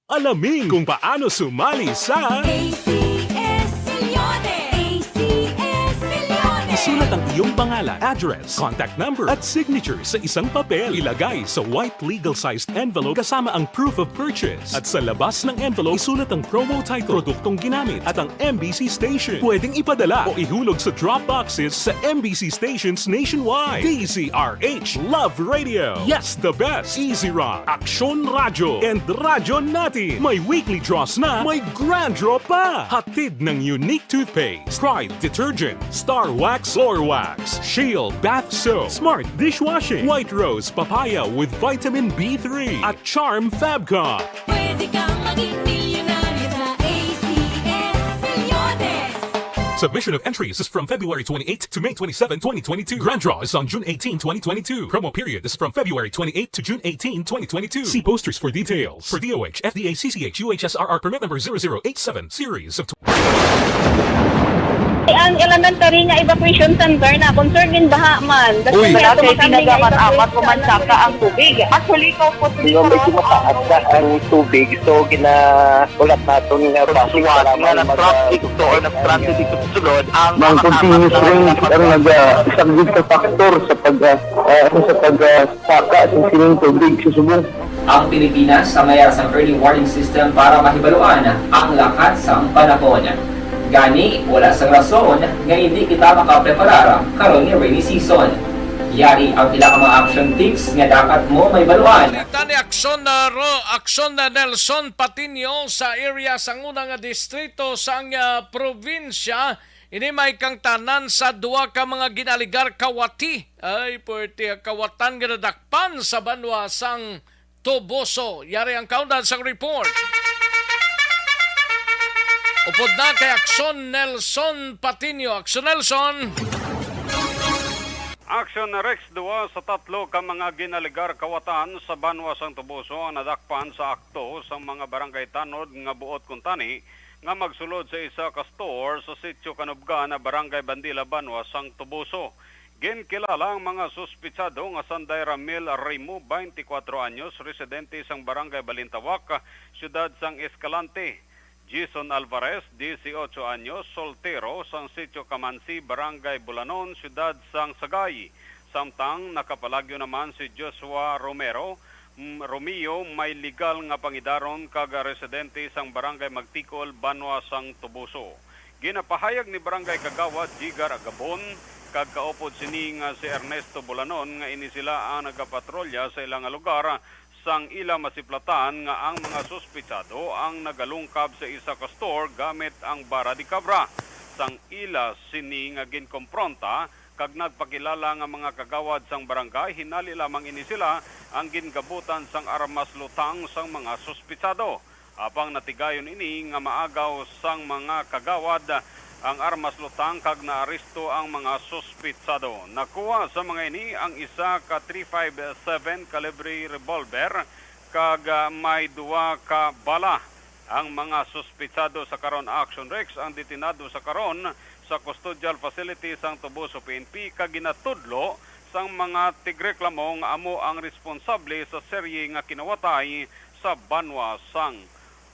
Alamin kung paano sumali sa A C S Milyones! A C S Milyones! Isulat ang iyong pangalan, address, contact number, at signature sa isang papel. Ilagay sa white legal-sized envelope kasama ang proof of purchase. At sa labas ng envelope, isulat ang promo title, produktong ginamit, at ang M B C station. Pwedeng ipadala o ihulog sa drop boxes sa M B C stations nationwide. D Z R H, Love Radio, Yes the Best, Easy Rock, Aksyon Radyo, and Radyo Natin. May weekly draws na, may grand draw pa. Hatid ng Unique Toothpaste, Pride Detergent, Star Wax Floor Wax, Shield Bath Soap, Smart Dishwashing, White Rose Papaya with Vitamin B three, at Charm Fabcon. Pwede kang maging milyonaryo sa A C S Milyones. Submission of entries is from February twenty-eighth to May twenty-seven, twenty twenty-two. Grand draw is on June eighteen, twenty twenty-two. Promo period is from February twenty-eighth to June eighteen, twenty twenty-two. See posters for details. For D O H, F D A, C C H, U H S R R permit number zero zero eight seven, series of Ang elementary nga evacuation center na concern in baha man. Uy. Wala kay pinagamat-amat ko man saka ang tubig. Actually, ikaw po, Hindi, medyo mataas na ang tubig. So, ginahulat naton nga traffic, salamat nga mag-, nag-traffic to or nag-transit dito sa sulod, ang Ang mga continuous kasama rain ang nag-, ah, isa gid sa factor sa pag, ah, ah, ano, sa pag, ah, saka sa sining tubig sa subong. Ang Pilipinas sa mayara sang early warning system para mahibaluan ang lakat sang panahon. Gani, wala sang rason nga indi kita makapreparar karon nga rainy season. Yari ang pila ka mga action tips nga dapat mo mahibaluan. Balita ni Aksyon, uh, Ro-, Aksyon na Nelson Patiño sa area sang una nga distrito sang, uh, probinsya. Ini may kangtanan sa duha ka mga ginaligar kawati. Ay, puwerte ang kawatan nga nadakpan sa banwa sang Toboso. Yari ang kaundan sang report. Upod na kay Aksyon Nelson Patiño. Aksyon Nelson. Action Rex, duwa sa tatlo ka mga ginaligar kawatan sa banwa sang Toboso ang nadakpan sa akto sang mga barangay tanod nga buot kuntani nga magsulod sa isa ka store sa Sitio Kanubgan, Barangay Bandila, banwa sang Toboso. Ginkilala ang mga suspitsado nga sanday Ramil Rimo, twenty-four anyos, residente sang Barangay Balintawak, siyudad sang Escalante. Jason Alvarez, dieciocho anyos, soltero, sang Sitio Kamansi, Barangay Bulanon, siyudad sang Sagay. Samtang nakapalagyo naman si Joshua Romero, mm, Romeo, may legal nga pangidaron kag residente sang Barangay Magtikol, banwa sang Toboso. Ginapahayag ni Barangay Kagawad Jigar Agabon kag kaupod sini nga si Ernesto Bulanon nga ini sila ang nagapatrolya sa ila nga lugar sang ila masiplatan nga ang mga suspitsado ang nagalungkab sa isa ka store gamit ang bara de cabra. Sang ila sini nga ginkompronta kag nagpakilala nga mga kagawad sang barangay, hinali lamang ini sila ang gingabutan sang armas lutang sang mga suspitsado. Apang natigayon ini nga maagaw sang mga kagawad ang armas lutang kag naaresto ang mga suspitsado. Nakuha sa mga ini ang isa ka three five seven calibre revolver, kag, ah, may duha ka bala. Ang mga suspetsado sa karon, Action Rex, ang detinado sa karon sa custodial facility sang Toboso P N P kag ginatudlo sang mga tigreklamo nga amo ang responsable sa serye nga kinawatay sa banwa sang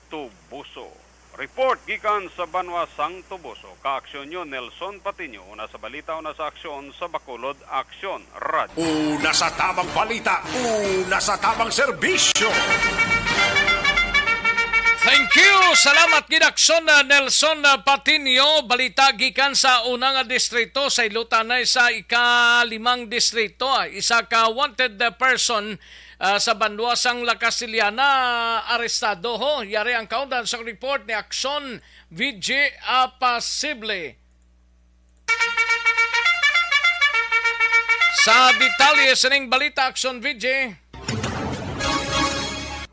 Toboso. Report gikan sa banwa sang Toboso, ka-aksyon niyo Nelson Patiño, una sa balita, una sa aksyon sa Bacolod Aksyon Radyo. Una sa tamang balita, una sa tamang serbisyo. Thank you. Salamat gid, aksyon na Nelson Patiño. Balita gikan sa una nga distrito sa Ilotanay sa ikalimang distrito. Isa ka wanted person ah, sa banwa sang La Castellana, arestado ho. Yari ang kaundan sang report ni Aksyon V J Apasible. Sa detalye sining balita, Aksyon V J.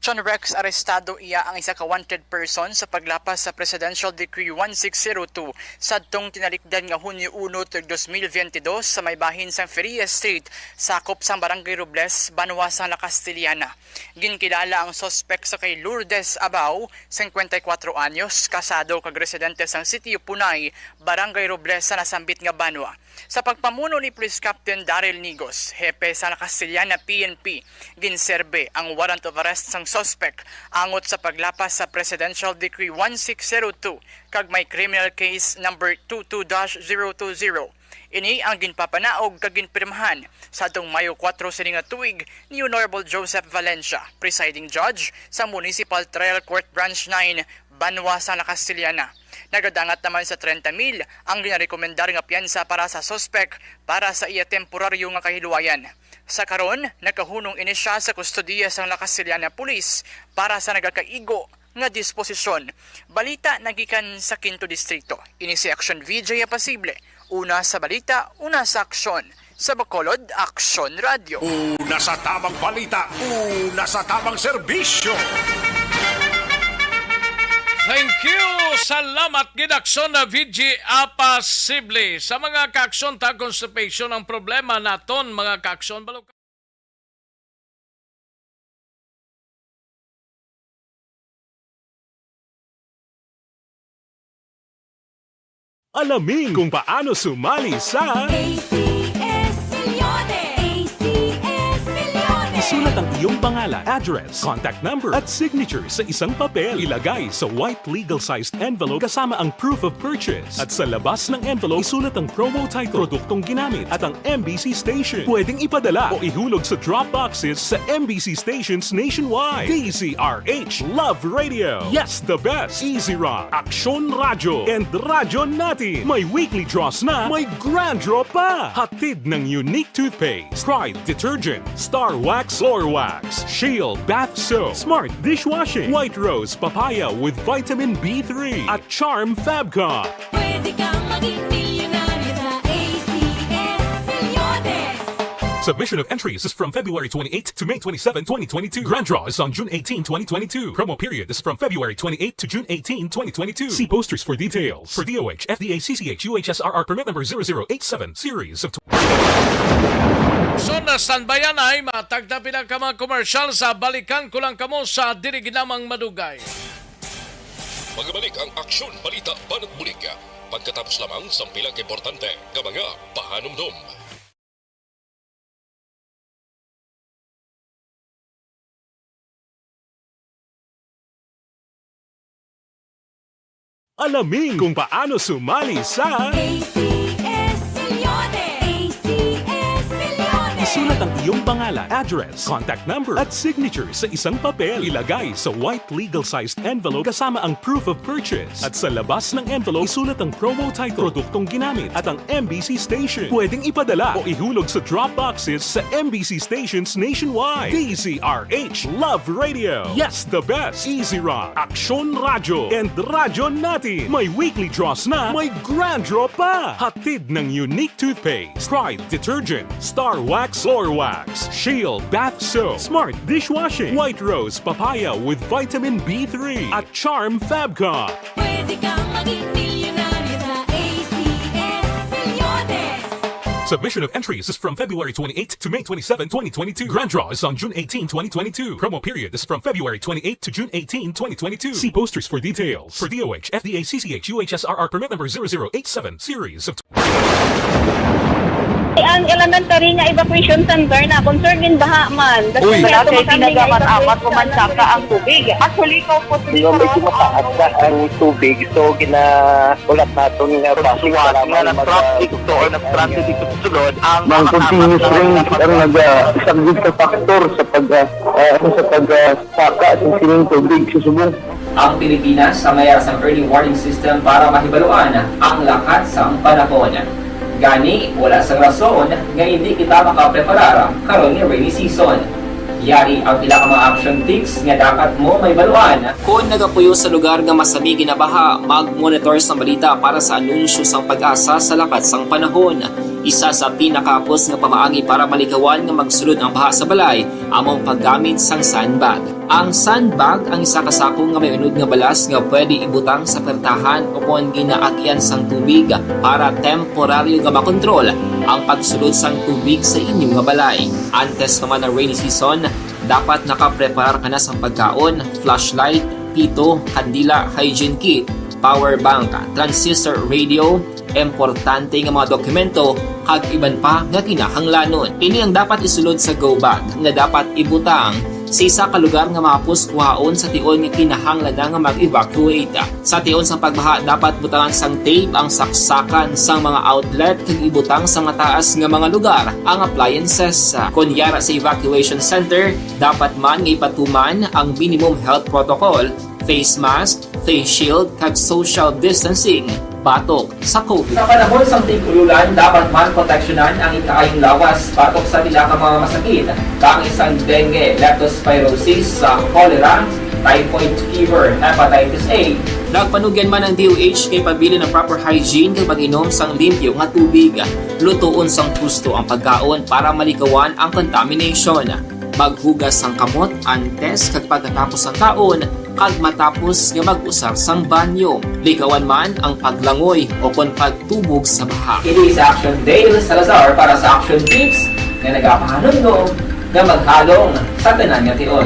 John Rex, arestado iya ang isa ka wanted person sa paglapas sa Presidential Decree one six zero two sadtong tinalikdan nga Hunyo uno, tuig dos mil biyente dos, sa may bahin sang Feria Street, sakop sang Barangay Robles, banwa sang La Castellana. Ginkilala ang suspek sa kay Lourdes Abao, singkwenta y kuwatro anyos, kasado kag residente sang Sitio Punay, Barangay Robles, sa nasambit nga banwa. Sa pagpamuno ni Police Captain Daryl Nigos, hepe sa La Castellana P N P, ginserbe ang warrant of arrest sang suspek angot sa paglapas sa Presidential Decree one six zero two kag may criminal case number two two dash zero two zero. Ini ang ginpapanaog kag ginpirmahan sa atong Mayo kuwatro sini nga tuig ni Honorable Joseph Valencia, Presiding Judge sa Municipal Trial Court Branch nine, banwa sa La Castellana. Nagadangat naman sa trenta mil ang ginarekomendar nga piyansa para sa suspek para sa iya temporaryo nga kahilwayan. Sa karon, nakahunong ini sia sa kustodiya sang La Castellana Police para sa nagakaigo nga disposisyon. Balita nagikan sa Quinto Distrito. Ini si Action V J Apasible. Una sa balita, una sa aksyon. Sa Bacolod, Aksyon Radyo. Una sa tamang balita, una sa tamang serbisyo. Thank you. Salamat gid, aksyon na V G Apasible. Sa mga kaaksyon ta, constipation ang problema naton, mga kaaksyon. Balo Alamin kung paano sumali sa A C S Millones. A C S Millones. Isulat ang iyong pangalan, address, contact number, at signature sa isang papel. Ilagay sa white legal-sized envelope kasama ang proof of purchase. At sa labas ng envelope, isulat ang promo title, produktong ginamit, at ang M B C station. Pwedeng ipadala o ihulog sa drop boxes sa M B C stations nationwide. D Z R H Love Radio. Yes, the best. Easy Rock, Aksyon Radyo, and Radyo Natin. May weekly draws na, may grand draw pa. Hatid ng Unique Toothpaste, Pride Detergent, Star Wax Floor Wax, Shield Bath Soap, Smart Dishwashing, White Rose Papaya with Vitamin B three, at Charm Fabcon. Pwede kang maging milyonaryo sa A C S Millones. Submission of entries is from February twenty-eighth to May twenty-seven, twenty twenty-two. Grand draw is on June eighteen, twenty twenty-two. Promo period is from February twenty-eighth to June eighteen, twenty twenty-two. See posters for details. For D O H, F D A, C C H, U H S R R permit number zero zero eight seven, series of tw- So, na standby na ay matagda pila ka mga commercial sa balikan ko lang kamo sa diri ginamang madugay. Magbalik ang Aksyon Balita Banat Bulig pagkatapos lamang sang pila ka importante nga mga pahanumdom. Alamin kung paano sumali sa A C S Millones. A C S Millones. Isulat ang iyong pangalan, address, contact number, at signature sa isang papel. Ilagay sa white legal-sized envelope kasama ang proof of purchase. At sa labas ng envelope, isulat ang promo title, produktong ginamit, at ang M B C station. Pwedeng ipadala o ihulog sa drop boxes sa M B C stations nationwide. D Z R H Love Radio. Yes, the best. Easy Rock, Aksyon Radyo, and Radyo Natin. May weekly draws na, may grand draw pa. Hatid ng Unique Toothpaste, Pride Detergent, Star Wax Floor Wax, Shield Bath Soap, Smart Dishwashing, White Rose Papaya with Vitamin B three, at Charm Fabcon. Pwede kang maging milyonaryo sa A C S Millones. Submission of entries is from February twenty-eighth to May twenty-seven, twenty twenty-two. Grand draw is on June eighteen, twenty twenty-two. Promo period is from February twenty-eighth to June eighteen, twenty twenty-two. See posters for details. For D O H, F D A, C C H, U H S R R permit number zero zero eight seven, series of Ang elementary nga evacuation center na concern gid baha man. Uy. Wala kay pinagamat-amat o mansaka ang tubig. Actually, ko po. Medyo mataas na ang tubig, so gina-, ulat naton nga base nga nag-traffic to or nag-transit dito sa sulod ang mga continuous rain ang nagasaglit sa factor sa pag, ah, ah, sa pag, ah, saka sa sining tubig sa subong. Ang Pilipinas ang may sang early warning system para mahibaluan ang lakat sang panahon. Gani, wala sang rason nga hindi kita makapreparar karon nga rainy season. Yari ang pila ka mga action tips nga dapat mo mahibaluan. Kon nagapuyo sa lugar nga masami ginabaha, mag-monitor sang balita para sa anunsyo sang PAGASA sa lakat sang panahon. Isa sa pinakahapos nga pamaagi para malikawan nga magsulod ang baha sa balay amo ang paggamit sang sandbag. Ang sandbag ang isa ka sako nga may unod nga balas nga pwede ibutang sa pertahan o kon ginaagian sang tubig para temporaryo nga makontrol ang pagsulod sang tubig sa inyo nga balay. Antes pa man ang rainy season, dapat nakapreparar ka na sang pagkaon, flashlight, pito, kandila, hygiene kit, power bank, transistor radio, importante nga mga dokumento, kag iban pa nga kinahanglanon. Ini ang dapat isulod sa go bag nga dapat ibutang sa isa ka lugar nga mahapos kuhaon sa tion nga kinahanglan na nga mag-evacuate. Sa tion sang pagbaha, dapat butangan sang tape ang saksakan sang mga outlet kag ibutang sa mataas nga mga lugar ang appliances. Kon yara sa evacuation center, dapat man nga ipatuman ang minimum health protocol, face mask, face shield, kag social distancing batok sa COVID. Sa panahon sang tig-ululan, dapat man proteksyonan ang ikaayong lawas batok sa pila ka mga masakit, kaangay sang dengue, leptospirosis, sa cholera, typhoid fever, hepatitis A. Nagpanugyan man ang D O H kay pabilin ang proper hygiene kag pag-inom sang limpyo nga tubig. Lutoon sang husto ang pagkaon para malikawan ang contamination. Maghugas sang kamot antes kag pagkatapos sang kaon, kag matapos nga mag-usar sang banyo. Likawan man ang paglangoy o kon pagtubog sa baha. Ini si Action Dale Salazar para sa Action Tips nga nagapahanumdom nga maghalong sa tanan nga tion.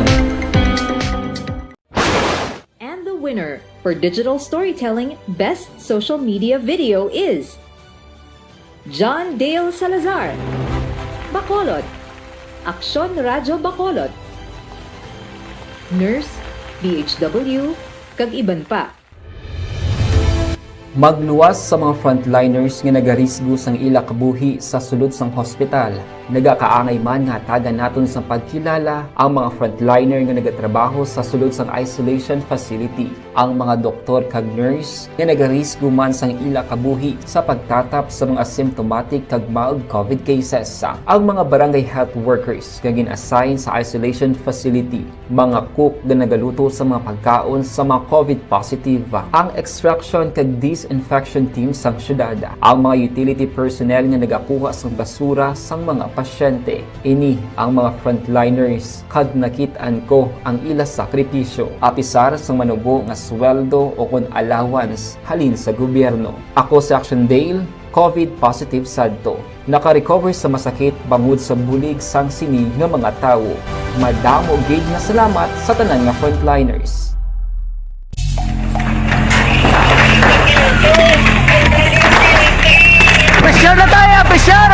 And the winner for digital storytelling best social media video is John Dale Salazar, Bacolod, Aksyon Radyo Bacolod, Nurse, D H W, kag iban pa. Magluwas sa mga frontliners nga nagarisgo sang ila kabuhi sa sulod sang hospital. Nagakaangay man nga hatagan naton sang pagkilala ang mga frontliner nga nagatrabaho sa sulod sang isolation facility. Ang mga doktor kag nurse nga nagarisgo man sang ila kabuhi sa pagtatap sa mga asymptomatic kag mild COVID cases. Ang mga barangay health workers nga gin-assign sa isolation facility, mga cook nga nagaluto sa mga pagkaon sa mga COVID positive, ang extraction kag disinfection team sang syudad, ang mga utility personnel nga nagakuha sang basura sang mga pasyente. Ini ang mga frontliners kag nakit-an ko ang ila sakripisyo, apisar sang manubo nga sweldo o kon allowance halin sa gobyerno. Ako si Action Dale, COVID positive sadto. Naka-recover sa masakit bangod sa bulig sang sini nga mga tawo. Madamo gid nga salamat sa tanan nga frontliners. Pressure na tayo! Pressure!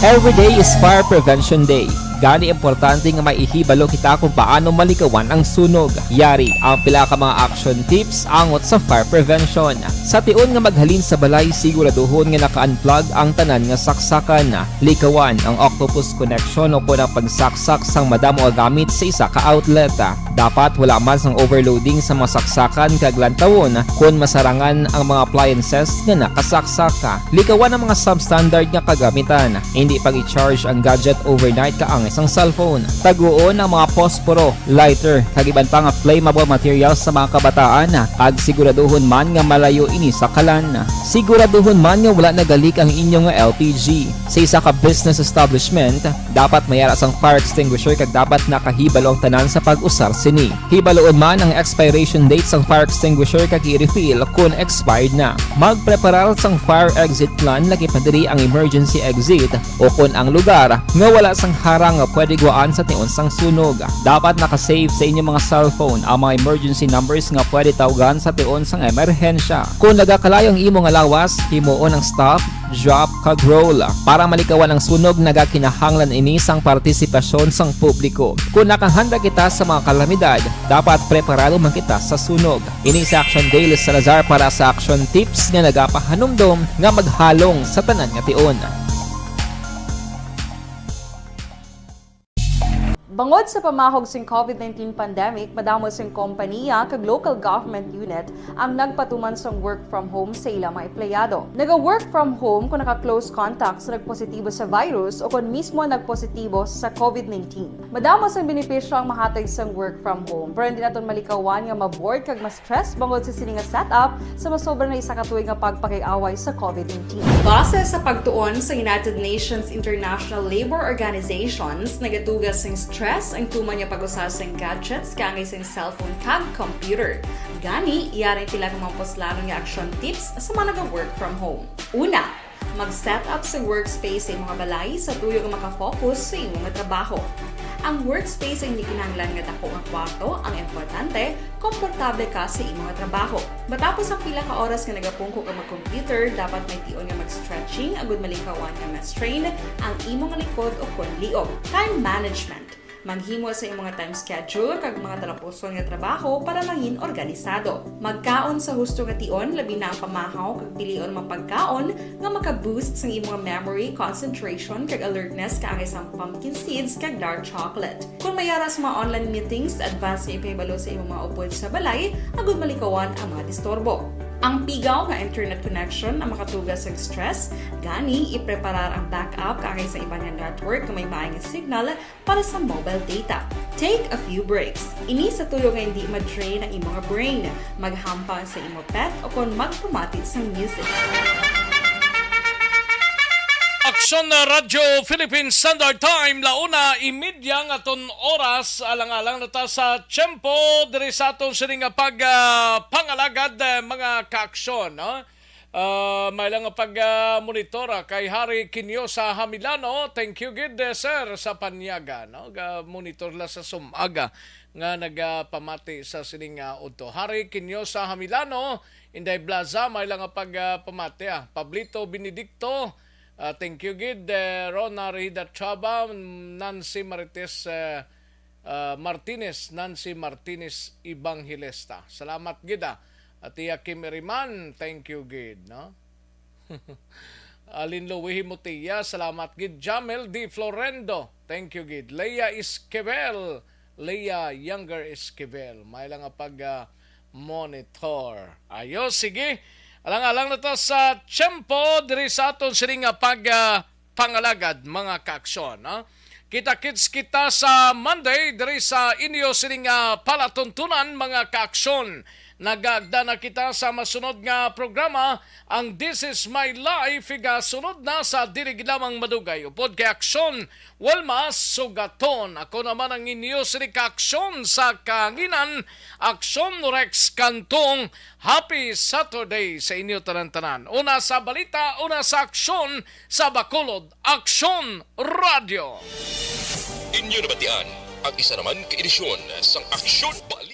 Every day is Fire Prevention Day. Gani, importante nga maihibalo kita kung paano malikawan ang sunog. Yari ang pila ka mga action tips angot sa fire prevention. Sa tion nga maghalin sa balay, siguraduhon nga naka-unplug ang tanan nga saksakan. Likawan ang octopus connection o kon ang pagsaksak sang madamo nga gamit sa isa ka outlet. Dapat wala man sang overloading sa mga saksakan kag lantawon kon masarangan ang mga appliances nga nakasaksak. Likawan ang mga substandard nga kagamitan. Hindi pag-i-charge ang gadget overnight kaangay sang cellphone. Taguon ang mga posporo, lighter, kag iban pa nga flammable materials sa mga kabataan, kag siguraduhon man nga malayo ini sa kalan. Siguraduhon man nga wala nagalik ang inyo nga L P G. Sa isa ka business establishment, dapat may ara sang fire extinguisher kag dapat nakahibalo ang tanan sa pag-usar sini. Hibaluon man ang expiration date sang fire extinguisher kag i-refill kon expired na. Magpreparar sang fire exit plan, lakip na diri ang emergency exit o kon ang lugar nga wala sang harang nga pwede guwaan sa tion sang sunog. Dapat naka-save sa inyo mga cellphone ang mga emergency numbers nga pwede tawgan sa tion sang emerhensya. Kon nagakalayo ang imo nga lawas, himuon ang stop, drop, kag roll. Para malikawan ang sunog, nagakinahanglan ini sang partisipasyon sang publiko. Kon nakahanda kita sa mga kalamidad, dapat preparado man kita sa sunog. Ini si Action Dale Salazar para sa Action Tips nga nagapahanumdom nga maghalong sa tanan nga tion. Bangod sa pamahog sing covid nineteen pandemic, madamo sing kompaniya kag local government unit ang nagpatuman sang work from home sa ila mga empleyado. Naga-work from home kung naka-close contact sa nagpositibo sa virus o kon mismo nagpositibo sa covid nineteen. Madamo sang benepisyo ang mahatag sang work from home, pero hindi naton malikawan nga ma-bored kag ma-stress bangod sa sini nga setup sa masobra na isa ka tuig nga pagpakig-away sa covid nineteen. Base sa pagtuon sa United Nations International Labour Organizations, nagatuga sing stress ang tuman nga pag-usa sing gadgets kaangay sing cellphone kag computer. Gani, yari pila ka mga puslanon nga action tips sa mga naga-work from home. Una, mag-set up sa workspace sa imong balay sa tuyo nga makafocus sa imo nga trabaho. Ang workspace ay hindi kinahanglan nga dako nga kwarto, ang importante, komportable ka sa imo nga trabaho. Matapos ang pila ka oras nga nagapungko ka mag-computer, dapat may tion nga mag-stretching agud malikawan nga ma-strain ang imo nga likod o kon liog. Time management. Maghimo sa imong nga time schedule kag mga talapuson nga trabaho para mangin organisado. Magkaon sa husto nga tion, labi na ang pamahaw, kag pilion ang mga pagkaon nga maka-boost sang imong memory, concentration, kag alertness, kaangay sang pumpkin seeds kag dark chocolate. Kung may ara sa mga online meetings, advance nga ipahibalo sa imong mga upod sa balay agud malikawan ang mga disturbo. Ang pigaw nga internet connection ang makatuga sa stress, gani ipreparar ang backup kaangay sa iban nga network nga may maay nga signal para sa mobile data. Take a few breaks. Ini sa tuyo nga hindi ma-drain ang imo nga brain. Maghampang sa imo pet o kon magpamati sang music. Aksyon na Radyo Philippine Standard Time, la una y media nga aton oras, alang-alang na ta sa tiyempo diri sa aton sini nga pag, ah, pangalagad, eh, mga kaaksyon, no? Ah, may lang nga pag, ah, monitor, ah, kay Harry Quiniosa Hamilano. Thank you gid, eh, sir, sa panyaga, no? Ga monitor la sa sumaga nga nagapamati sa sining, ah, udto. Harry Quiniosa Hamilano, Inday Blaza, may lang nga pag, ah, pamati, ah. Pablito Benedicto, ah, thank you gid, eh, Rona Rehida Chaba, Nancy Marites, eh, ah, Martinez, Nancy Martinez Evangelista. Salamat gid, ah. At iya Kim Iriman, thank you gid, no? Alin Louie Himutia, salamat gid. Jamel D Florendo, thank you gid. Leia Esquivel, Leia Younger Esquivel, may lang nga pag, ah, monitor. Ayo, sige. Alang-alang na ta sa tiyempo diri sa aton sini nga pag, ah, pangalagad, mga kaaksyon, ha? Kita-kits kita sa Monday diri sa inyo sini nga palatuntunan, mga kaaksyon. Nagaagda na kita sa masunod nga programa, ang This Is My Life, igasunod na sa dili gid lamang madugay. Upod kay Aksyon, Wilma Sugaton. Ako naman ang inyo sini kaaksyon sa kahanginan, Aksyon Rex Cantong. Happy Saturday sa inyo tanan-tanan. Una sa balita, una sa aksyon, sa Bacolod, Aksyon Radio. Inyo nabatian ang isa naman ka edisyon sang Aksyon Balita.